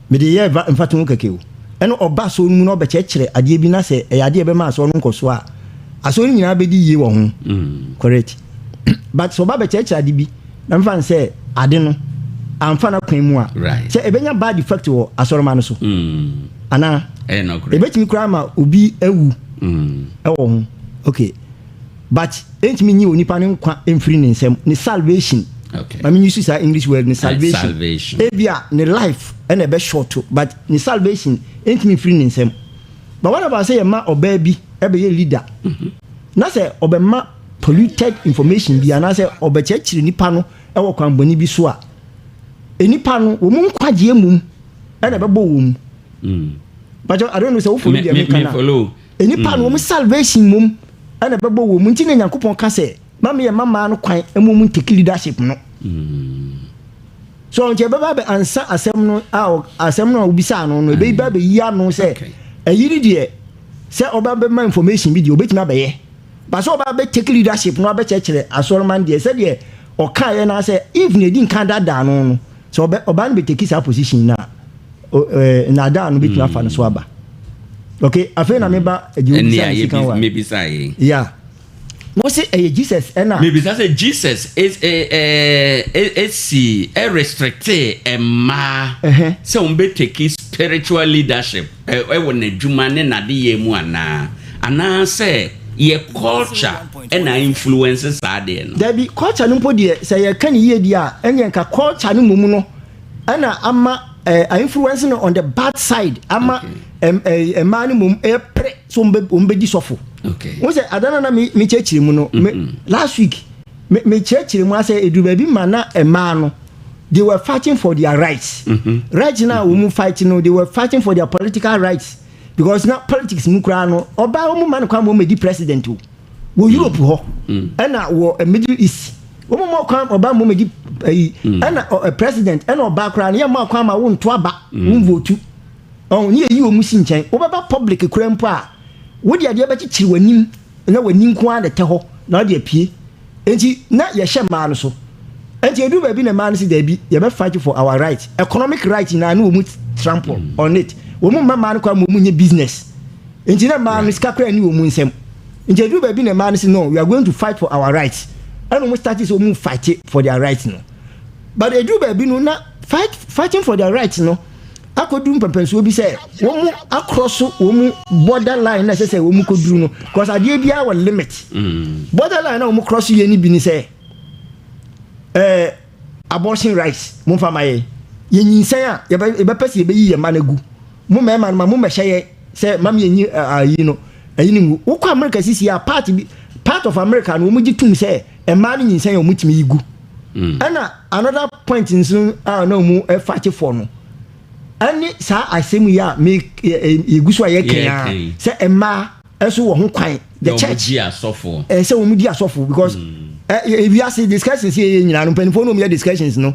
Mede yɛ mfatoho kɛkɛ o. Ɛna ɔba asɔre no mu na ɔbɛkyerɛkyerɛ adeɛ bi na sɛ ɛyɛ adeɛ a ɛbɛma asɔre no nkɔsoɔ a, asɔre no nyinaa bɛdi yie wɔ ho. Correct. But sɛ ɔba bɛkyerɛkyerɛ ade bi na mfa no sɛ ade no amfa n'akwan mu a, sɛ ɛbɛnya bad effect wɔ asɔremma no so. Anaa? Ɛbɛtumi koraa ma obi awu ɛwɔ ho. Okay. But ɛntumi nyi onipa no nkwa mfiri ne nsam, ne salvation. Ma me use saa English word ne salvation. Salvation. Ebia ne life ɛna ɛbɛ short, but ne salvation ɛntumi mfiri ne nsam. But what about sɛ yɛma ɔbaa bi ɛbɛyɛ leader na sɛ ɔbɛma polluted information bi anaasɛ ɔbɛkyerɛkyerɛ nipa no ɛwɔ kwan bɔne bi so a, nipa no wɔn mu nkwagyeɛ mum ɛna ɛbɛbɔ wɔn mu. But I don't know sɛ wo follow deɛ meka na. Nipa no wɔn salvation mum ɛna ɛbɛbɔ wɔn mu, nti na Nyankopɔn ka sɛ ma meyɛ ma maa no kwan ɛmu mu take leadership no. So nti ɛbɛba bɛ ansa asɛm no a asɛm no a obisa no no ɛbɛba bɛyi ano sɛ ɛyi ne deɛ sɛ ɔba bɛma information bi deɛ obɛtumi abɛyɛ, ba sɛ ɔba bɛ take leadership no abɛkyerɛkyerɛ asɔreman deɛ, sɛdeɛ ɔkaeɛ no sɛ if ne ɛdi nka dadaa no sɛ ɔba no bɛtake saa position no a, naadaa no bɛtumi afa no so aba. Okay, afei na meba deɛ obisa no sika wa. Mebisa yi. Yeah. Wo se ɛyɛ Jesus ɛna. Mebisa sɛ Jesus esi ɛrestricte mmaa sɛ wɔn bɛ take spiritual leadership ɛwɔ n'adwuma ne n'adeyɛ mu anaasɛ yɛ culture ɛna influence saa deɛ no? Dabi, culture no mpo deɛ, sɛ yɛka ne yie deɛ a, ɛnyɛ nka culture no mmom no ɛna ama influence no on the bad side ama mmaa no mmom ɛpere so wɔn bɛdi sɔfo. Wɔn sɛ adana na mi kyerɛkyerɛ mu no, last week mi kyerɛkyerɛ mu asɛ edu baabi ma na mmaa no, they were fighting for their rights. Rights na wɔn fight no, they were fighting for their political rights, because na politics mu koraa no, ɔbaa wɔn ma no kwan ma wɔn di president o wɔ Europe hɔ, ɛna wɔ Middle East wɔn mu kwan ɔbaa mu di ɛyi ɛna president, ɛna ɔbaa koraa no yɛ mu akwan ma wɔn nto aba, wɔn vote ɔn ne yɛ yi wɔn si nkyɛn. Wɔbɛba public kura mpo a, wɔde adeɛ bɛkyekyere wɔn anim na wɔn ani nko ara na ɛtɛ hɔ na ɔde apue. Nti na yɛhyɛ mmaa no so, nti edu baabi na mmaa no si daabi, yɛbɛ fight for our right, economic right na ne wɔn trample on it. Wɔn mu mma mmaa no kwan ma wɔn nyɛ business, nti na mmaa no sika koraa ni wɔn nsam. Nti edu baabi na mmaa no si no, we are going to fight for our rights, ɛna wɔn start sɛ wɔn fight for their rights no. But edu baabi no na fighting for their rights no akɔdu mpɛmpɛnsoɔ bi sɛ wɔn mu akorɔ so wɔn mu border line na ɛsɛ sɛ wɔn mu kɔduru no, because adeɛ biara wɔ limit. Border line na wɔn korɔ so yɛ ni bi ni sɛ abortion rights, mo nfa ma yɛ yɛnyinsɛn a, yɛbɛpɛ sɛ yɛbɛyi yɛn mma no agu. Mo mmarima no ma mo mmɛhyɛ yɛ sɛ mam yɛnyi ayi no ayi no ngu. Wokɔ America sisi a, part bi, part of America no, wɔn gye tum sɛ mmaa no nyinsɛn a, wɔn tumi yi gu. Ɛna another point nso a na wɔn ɛfight for no ɛne saa asɛm yi a me yɛgu so a yɛkɛn a sɛ mmaa ɛso wɔ ho kwan the church ɛsɛ wɔn di asɔfo, because ewiase discussions yɛ yɛ nyinaa no, mpanyinfoɔ no wɔn yɛ discussions no,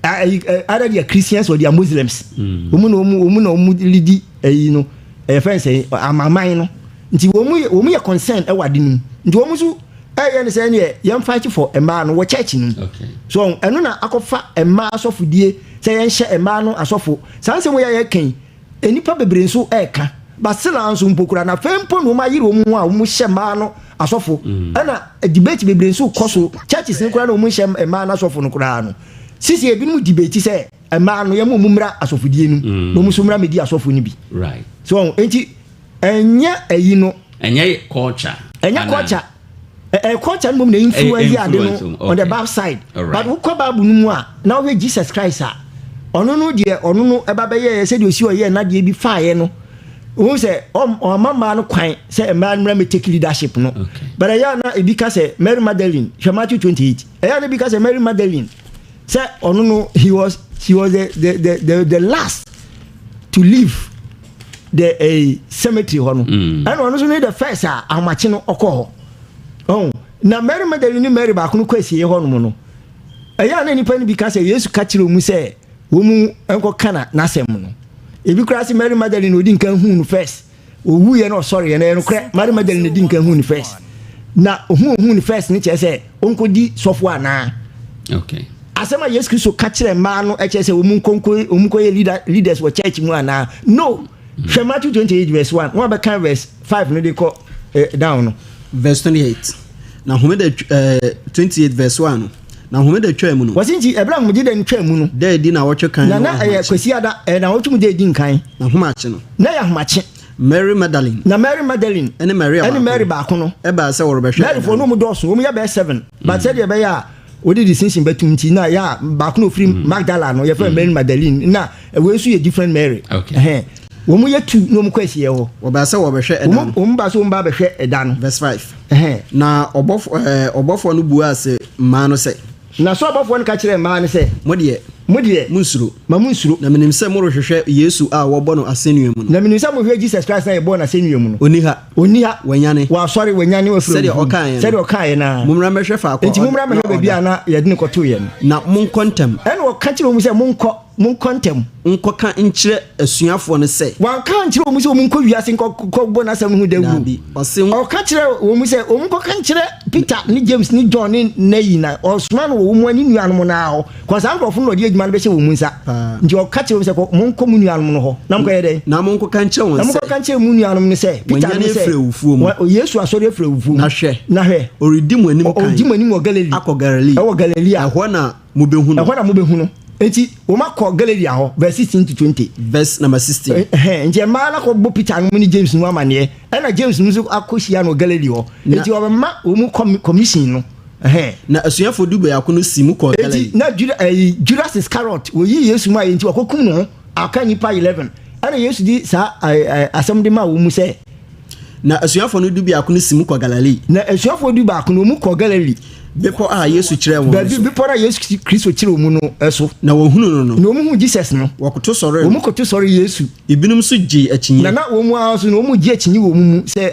either they are Christians or they are Muslims. Wɔn na wɔn lead ɛyi no, ɛyɛ fɛn sɛ amaman no. Nti wɔn yɛ concern ɛwɔ ade no mu, nti wɔn nso ɛyɛ ne sɛ ɛneɛ yɛn fight for mmaa no wɔ church no mu. So ɛno na akɔfa mmaa asɔfodie sɛ yɛnhyɛ mmaa no asɔfo. Saa nsɛm yɛ yɛkɛn, nnipa bebree nso ɛɛka, basila nso mpo kura na afei mpo na wɔn ayere wɔn ho a wɔn hyɛ mmaa no asɔfo. Ɛna debate bebree nso kɔ so churches no koraa na wɔn hyɛ mmaa no asɔfo no koraa no. Sisi ebinom debate sɛ mmaa no yɛn mo mmra asɔfodie no na wɔn nso mmra medi asɔfo no bi. So nti ɛnyɛ ɛyi no. Ɛnyɛ culture. Ɛnyɛ culture, ɛ culture no mu na influence ade no on the bad side. But wokɔ Bible no mu a na wohwɛ Jesus Christ a, ɔno no deɛ, ɔno no ɛba bɛyɛ sɛdeɛ osi ɔyɛ n'adeɛ bi faeɛ no. Wohu sɛ ɔmma mmaa no kwan sɛ mmaa no mmra mmɛ take leadership no. But ɛyɛ a na ebi ka sɛ Mary Magdalene, hwɛ Matthew 28. Ɛyɛ a na ebi ka sɛ Mary Magdalene sɛ ɔno no he was she was the the the the, the last to leave the eh, cemetery hɔ no. Ɛna ɔno nso ne the first a ahomakye no ɔkɔ hɔ. Oh, na Mary Magdalene ne Mary baako no kɔ asieɛ hɔ nom no. Ɛyɛ a na nnipa no bi ka sɛ Yesu ka kyerɛ wɔn sɛ wɔn nkɔka na n'asɛm no. Ebi koraa se Mary Magdalene na odi nkan huu no first. Owuiɛ na ɔsɔreɛ no, ɛyɛ nokorɛ. Mary Magdalene na edi nkan huu no first. Na ohun ohuu no first no kyerɛ sɛ ɔnkɔdi sɔfo anaa? Okay. Asɛm a Yesu Kristo ka kyerɛ mmaa no kyerɛ sɛ wɔn nkɔnkɔ wɔn nkɔyɛ leader leaders wɔ church mu anaa? No. Hwɛ Matthew 28 verse 1. Wɔn a bɛka verse 5 no de kɔ eh, down no. Verse 28. Na homeda eh, 28 verse 1 no. Na homeda twaa mu no. Wɔsi nti ɛberɛ a homegye da no twaa mu no. Da edi naawɔtwe kan no na na ɛyɛ Kwasiada, ɛyɛ naawɔtwe mu da edi nkan. Na ahomakye no. Na ɛyɛ ahomakye. Mary Magdalene. Na Mary Magdalene. Ɛne Maria baako. Ɛne Mary baako no. Ɛbaa sɛ wɔrebɛhwɛ. Mary foɔ no wɔn dɔɔso, wɔn yɛ bɛyɛ seven. But sɛdeɛ ɛbɛyɛ a wɔde distinction bɛtum nti na yɛ a baako na ofiri Magdala no yɛfrɛ Mary Magdalene na wei nso yɛ different Mary. Okay. Wɔn yɛ tu na wɔn kɔ asieɛ hɔ. Wɔbaa sɛ wɔbɛhwɛ ɛda no. Wɔn baa sɛ wɔn ba bɛhwɛ ɛda no. Verse 5. Na ɔbɔfoɔ no buaa se mmaa no sɛ. Na soro abɔfoɔ no ka kyerɛɛ mmaa no sɛ. Mo deɛ. Mo deɛ. Monnsuro. Ma monnsuro. Na menim sɛ morehwehwɛ Yesu a wɔbɔ no asɛnnua mu no. Na menim sɛ mohwehwɛ Jesus Christ no a yɛbɔɔ no asɛnnua mu no. Ɔnni ha. Ɔnni ha. Wanyane. Wasɔre, wanyane wafiri Sɛdeɛ awufoɔ mu. ɔkaeɛ no. Sɛdeɛ ɔkaeɛ no ara. Mommra mmɛhwɛ faako a Enti mommra na mmɛhwɛ baabi ɔda. a na yɛde no kɔtoeɛ no. Na monkɔ ntɛm. Ɛnna ɔka kyerɛɛ wɔn sɛ, Monkɔ. Monkɔ ntɛm. Nkɔka nkyerɛ asuafoɔ no sɛ. Wanka ankyerɛ wɔn sɛ wɔnkɔ wiase nkɔbɔ n'asɛm no ho dawuro. Daabi, ɔse. Ɔka kyerɛɛ wɔn sɛ wɔnkɔka nkyerɛ Peter ne James ne John ne n'ayi na ɔsoma no wɔ wɔn ne nuanom no ara hɔ. Kɔ saa nkurɔfo no na ɔde adwuma no bɛhyɛ wɔn nsa. Nti ɔka kyerɛɛ wɔn sɛ, Kɔ, monkɔ mo nuanom no hɔ na monkɔyɛ dɛn? Na monkɔka nkyerɛ wɔn Na sɛ. monkɔka nkyerɛ mo nuanom no sɛ, Peter Wanyane no sɛ, afiri awufoɔ mu. Yesu asɔre afiri awufoɔ mu. Na hwɛ. Na hwɛ. Ɔredi mo anim kan. Ɔredi mo anim wɔ Galilea. Akɔ Galilea. Ɛwɔ Galilea. Ɛhɔ na. Mobɛhu no. Ɛhɔ na mobɛhu no. Enti wɔakɔ Galilea hɔ, verse 16 to 20. Verse number 16. Ɛhɛn, nti mmaa no akɔbɔ Peter nom ne James nom amaneɛ, ɛna James nom nso akɔhyia no wɔ Galilee hɔ. Enti wɔbɛma wɔn commission no. Ɛhɛn. Na asuafoɔ dubiako no sii mu kɔɔ Galilee. Enti na Judas, ɛyi, Judas Iscariot, wɔyii Yesu maa yɛ nti wɔkɔkum ne ho, aka nnipa 11. Ɛna Yesu de saa asɛm de maa wɔn mu sɛ. Na asuafoɔ no dubiako no sii mu kɔɔ Galilee. Na asuafoɔ dubaako no, wɔn kɔɔ Galilee. Bepɔ a Yesu kyerɛɛ wɔn no Baabi so. bepɔ no a Yesu Kristo kyerɛɛ wɔn no so. Na wɔhunuu no no. Na wɔhuu Jesus no. Wɔkoto sɔree no. Wɔkoto sɔree Yesu. Ebinom nso gyee akyinnye. Na na wɔn ara nso no wɔgye akyinnye wɔ wɔn mu sɛ,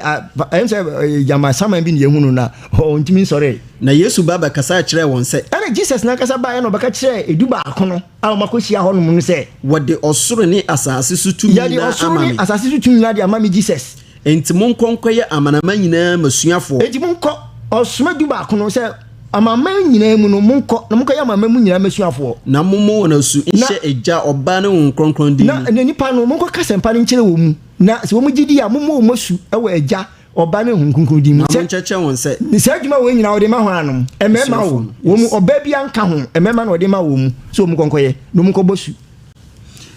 ɛyɛ sɛ gyama saman bi na yɛahu no na ɔntumi nsɔree. Na Yesu ba bɛkasaa kyerɛɛ wɔn sɛ. Ɛnna Jesus n'ankasa baeɛ na ɔbɛka kyerɛɛ edubaako no a wɔakɔhyia hɔnom no sɛ. Wɔde ɔsoro ne asase so tumi Yɛde nyinaa ɔsoro ama ne me. asase so tumi nyinaa de ama me Jesus. Enti monkɔ nkɔyɛ amanaman nyinaa m'asuafoɔ. Enti monkɔ, ɔsoma dubaako no, sɛ amanaman nyinaa mu no, monkɔ na monkɔyɛ amanaman mu nyinaa m'asuafoɔ. Na mommɔ wɔn asu nhyɛ Agya, Ɔba ne Honhom Kronkron din mu. Na nnipa no, monkɔka asɛmpa no nkyerɛ wɔn mu, na sɛ wɔn gye di a, mommɔ wɔn asu wɔ Agya, Ɔba ne Honhom Kronkron din mu. Na monkyerɛkyerɛ wɔn sɛ. Saa adwuma wei nyinaa wɔde ma hwan nom? Mmarima o, wɔn mu ɔbaa biara nka ho, mmarima na wɔde ma wɔn mu sɛ wɔn nkɔnkɔyɛ, na wɔn nkɔbɔ su.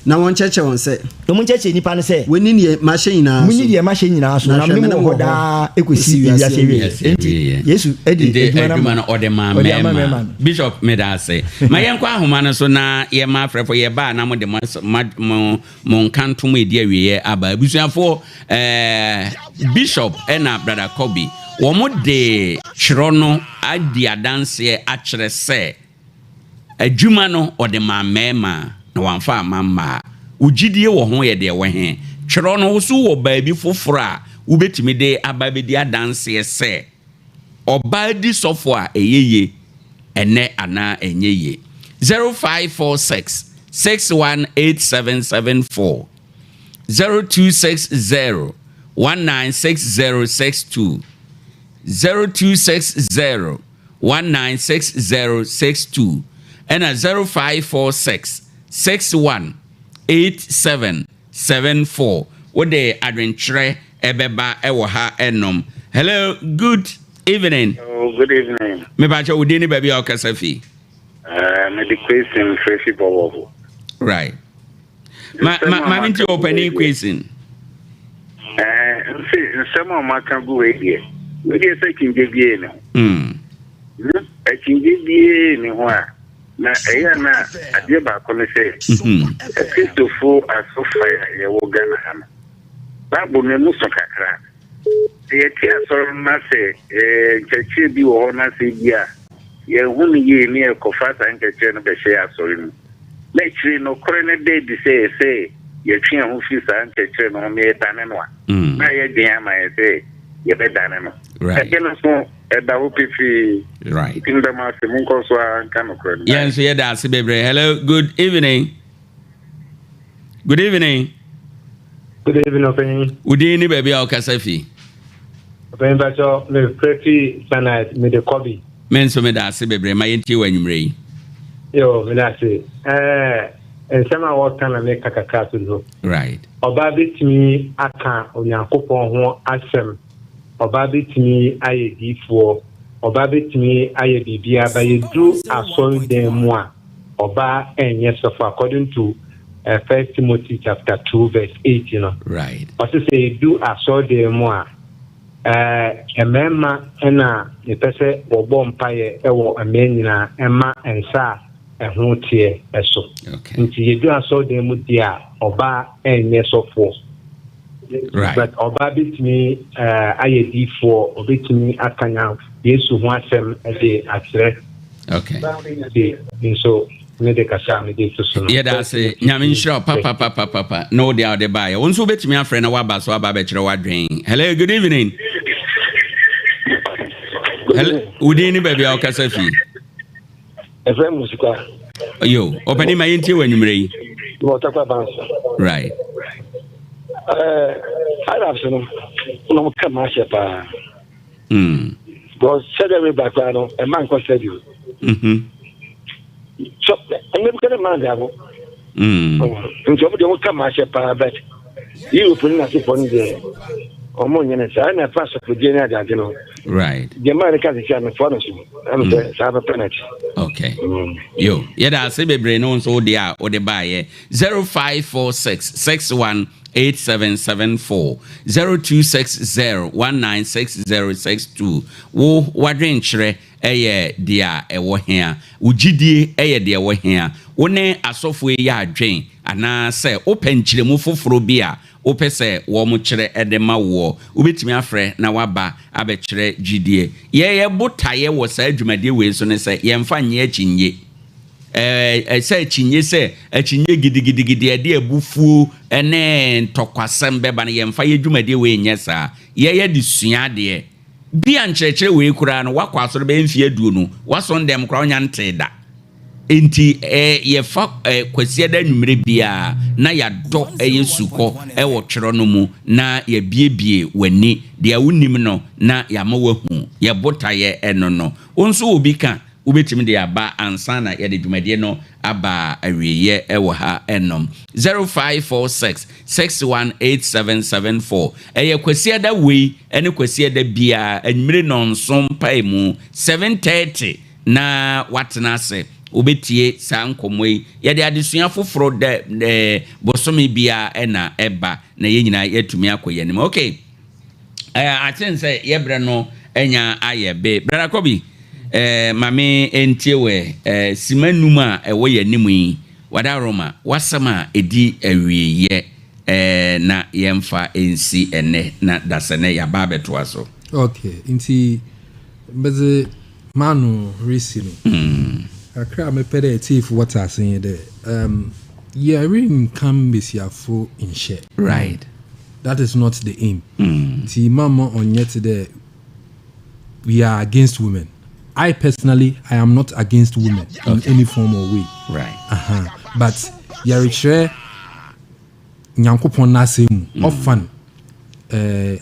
Na wɔnkyerɛkyerɛ wɔn sɛ. Na wɔnkyerɛkyerɛ nnipa no sɛ. Wɔnni deɛ mahyɛ nyinaa so. Monni deɛ mahyɛ nyinaa so, na me ne mo wɔ hɔ daa kɔsi ewiase awieɛ. Enti Yesu de adwuma no ɔde maa mmarima. Bishop, meda ase. Ma yɛnkɔ ahoma no so na yɛma afrɛfo yɛba a na mode mo mo nkantom a ɛdi awieɛ aba. Abusuafoɔ, eh, Bishop ɛna Brother Kobe, wɔn de twerɛ no adi adanseɛ akyerɛ sɛ Adwuma no, ɔde maa mmarima, na wamfa amma mmaa. Wo gyidie wɔ ho yɛ deɛ ɛwɔ he? Twerɛ no, wo nso wowɔ baabi foforɔ a wobɛtumi de aba abɛdi adanseɛ sɛ ɔbaa di sɔfo a ɛyɛ ye ɛnnɛ anaa ɛnyɛ ye? 0546 618774 0260 196062 0260 196062 ɛna 0546 61 8774 wode adwenkyerɛ ɛbɛba ɛwɔ ha ɛnom. Hello, good evening. Oh, good evening. Mepakyɛ wo din ne baabi a wokasa fi. Mede Kwesi mfrɛ fi Bɔwɔbo. Right. Ma ma ma me nti ɔpanin Kwesi. Ɛɛ nse nsɛm a wɔaka gu wei deɛ wei deɛ sɛ akyingye bie ne ho. Akyingye bie ne ho a na ɛyɛ na adeɛ baako ne sɛ Kristofo asɔfo a yɛwɔ Ghana ha no. Bible no emu sõ kakra. Sɛ yɛte asɔre no na sɛ nkyerɛkyerɛ bi wɔ hɔ na sɛ ebia yɛanhu no yie na yɛkɔfa saa nkyerɛkyerɛ no bɛhyɛ yɛn asɔre mu, na akyire nokorɛ no da adi sɛ ɛsɛ sɛ yɛtwe yɛn ho firi saa nkyerɛkyerɛ no ho na yɛdane no a, na ayɛ den ama yɛn sɛ yɛbɛdane no. Ɛdeɛ no nso, ɛda hɔ pefee. Nti meda mo ase, monkɔ so ara nka nokorɛ no. Yɛn nso yɛda ase bebree. Hello, good evening. Good evening. Good evening, Ɔpanyin. Wo din ne baabi a wokasa fi? Ɔpanyin Bàtchɔ, mefrɛ fi Sanaa, mede Kɔbi. Me nso meda ase bebree ma yɛntie wɔ anwummerɛ yi. Yo, meda ase. Ɛɛ, nsɛm a wɔka na meka kakra to so. Right. Ɔbaa bɛtumi aka Onyankopɔn ho asɛm. Ɔbaa bɛtumi ayɛ diifoɔ. Ɔbaa bɛtumi ayɛ biribiara, ba yɛduru asɔredan mu a, ɔbaa ɛnyɛ sɔfo according to First Timothy chapter 2 verse 8 no. Ɔse sɛ yɛdu asɔredan mu a, mmarima na mepɛ sɛ wɔbɔ mpaeɛ wɔ mmaa nyinaa ɛma nsa a ɛho teɛ so. Nti yɛdu asɔredan mu deɛ a, ɔbaa ɛnyɛ sɔfoɔ. But ɔbaa bɛtumi ayɛ diifoɔ, ɔbɛtumi aka Yesu ho asɛm de akyerɛ. Nti nso me de kasa a mede to so no. Yɛda ase. Nyame nhyira wo papapapapa na wode a wode baeɛ. Wo nso wobɛtumi afrɛ na woaba so aba abɛkyerɛ w'adwen. Hello, good evening. Hello, wo din ne baabi a wokasa fi? Ɛfrɛ mu sika. Yo, ɔpani ma yɛntie wɔ anwummerɛ yi. Wɔ Takwa Banso. Arabs no, na wɔn ka maa hyɛ paa. Because sɛdeɛ reba koraa no, ɛma nkɔ sɛdeɛ. So, ɛnna bi ka ne maa daabo. Nti wɔn deɛ wɔn ka maa hyɛ paa, but Europe ne n'asefoɔ no deɛ wɔn nyɛ ne saa, ɛna ɛfa asɔfodie ne adeade no. Deɛ maa ne ka sisi a mefoa no so, ɛna sɛ saa pɛpɛ na ti. Okay. Yo, yɛda ase bebree ne wo nso wo deɛ a wode baayɛ 0546 61 8774 0260 196062. Wo wadwenkyerɛ ɛyɛ deɛ a ɛwɔ hea? Wo gyidie ɛyɛ deɛ ɛwɔ hea? Wo ne asɔfoɔ yi yɛ adwen anaasɛ wopɛ nkyerɛmu foforɔ bi a wopɛ sɛ wɔn kyerɛ de ma woɔ? Wobɛtumi afrɛ na waba abɛkyerɛ gyidie. Yɛyɛ botaeɛ wɔ saa dwumadie wei so ne sɛ yɛmfa nyɛ akyinnye, sɛ akyinnye, sɛ akyinnye gidigidigidi ɛde abufuo ne ntɔkwasɛm bɛba no. Yɛmfa yɛ dwumadie wei nyɛ saa. Yɛyɛ de sua adeɛ bi a nkyerɛkyerɛ wei koraa no, wakɔ asɔre bɛyɛ mfeɛ 20, wasɔn dɛm koraa wonya ntee da. Nti yɛfa Kwasiada anwummerɛ biara na yɛadɔ ɛyɛ sukɔ ɛwɔ twerɛ no mu na yɛabiebie w'ani, deɛ wonim no na yɛama wahu. Yɛbotaeɛ ɛno no. Wo nso wɔ bi ka, wobɛtumi de aba ansa na yɛde dwumadie no aba awieeɛ ɛwɔ ha ɛnom. 0546 618774. Ɛyɛ Kwasiada wei ɛne Kwasiada biara anwummere 7:30 mpae mu, 7:30, na watena ase wobɛtie saa nkɔmmɔ yi. Yɛde adesua foforɔ dɛ bosome biara ɛna ɛba na yɛn nyinaa yɛatumi akɔ yɛn anim. Okay, akyɛn sɛ yɛbrɛ no anya ayɛ be. Brother Kobi, maame ntie wɔ sima 5 a ɛwɔ yɛn anim yi, wada Roma wasɛm a ɛdi awieyɛ na yɛmfa nsi ɛnɛ na dasɛ nɛ yɛaba abɛtoa so. Okay, nti mbɛdze maano resi no kakra a mepɛ dɛ atiefo wɔte ase nye dɛ yɛrenka mbesiafo nhyɛ. That is not the aim. Nti mama ɔnyɛ te dɛ we are against women. I personally, I am not against women in any form or way. But yɛrekyerɛ Nyankopɔn n'asɛm mu ɔfan aso.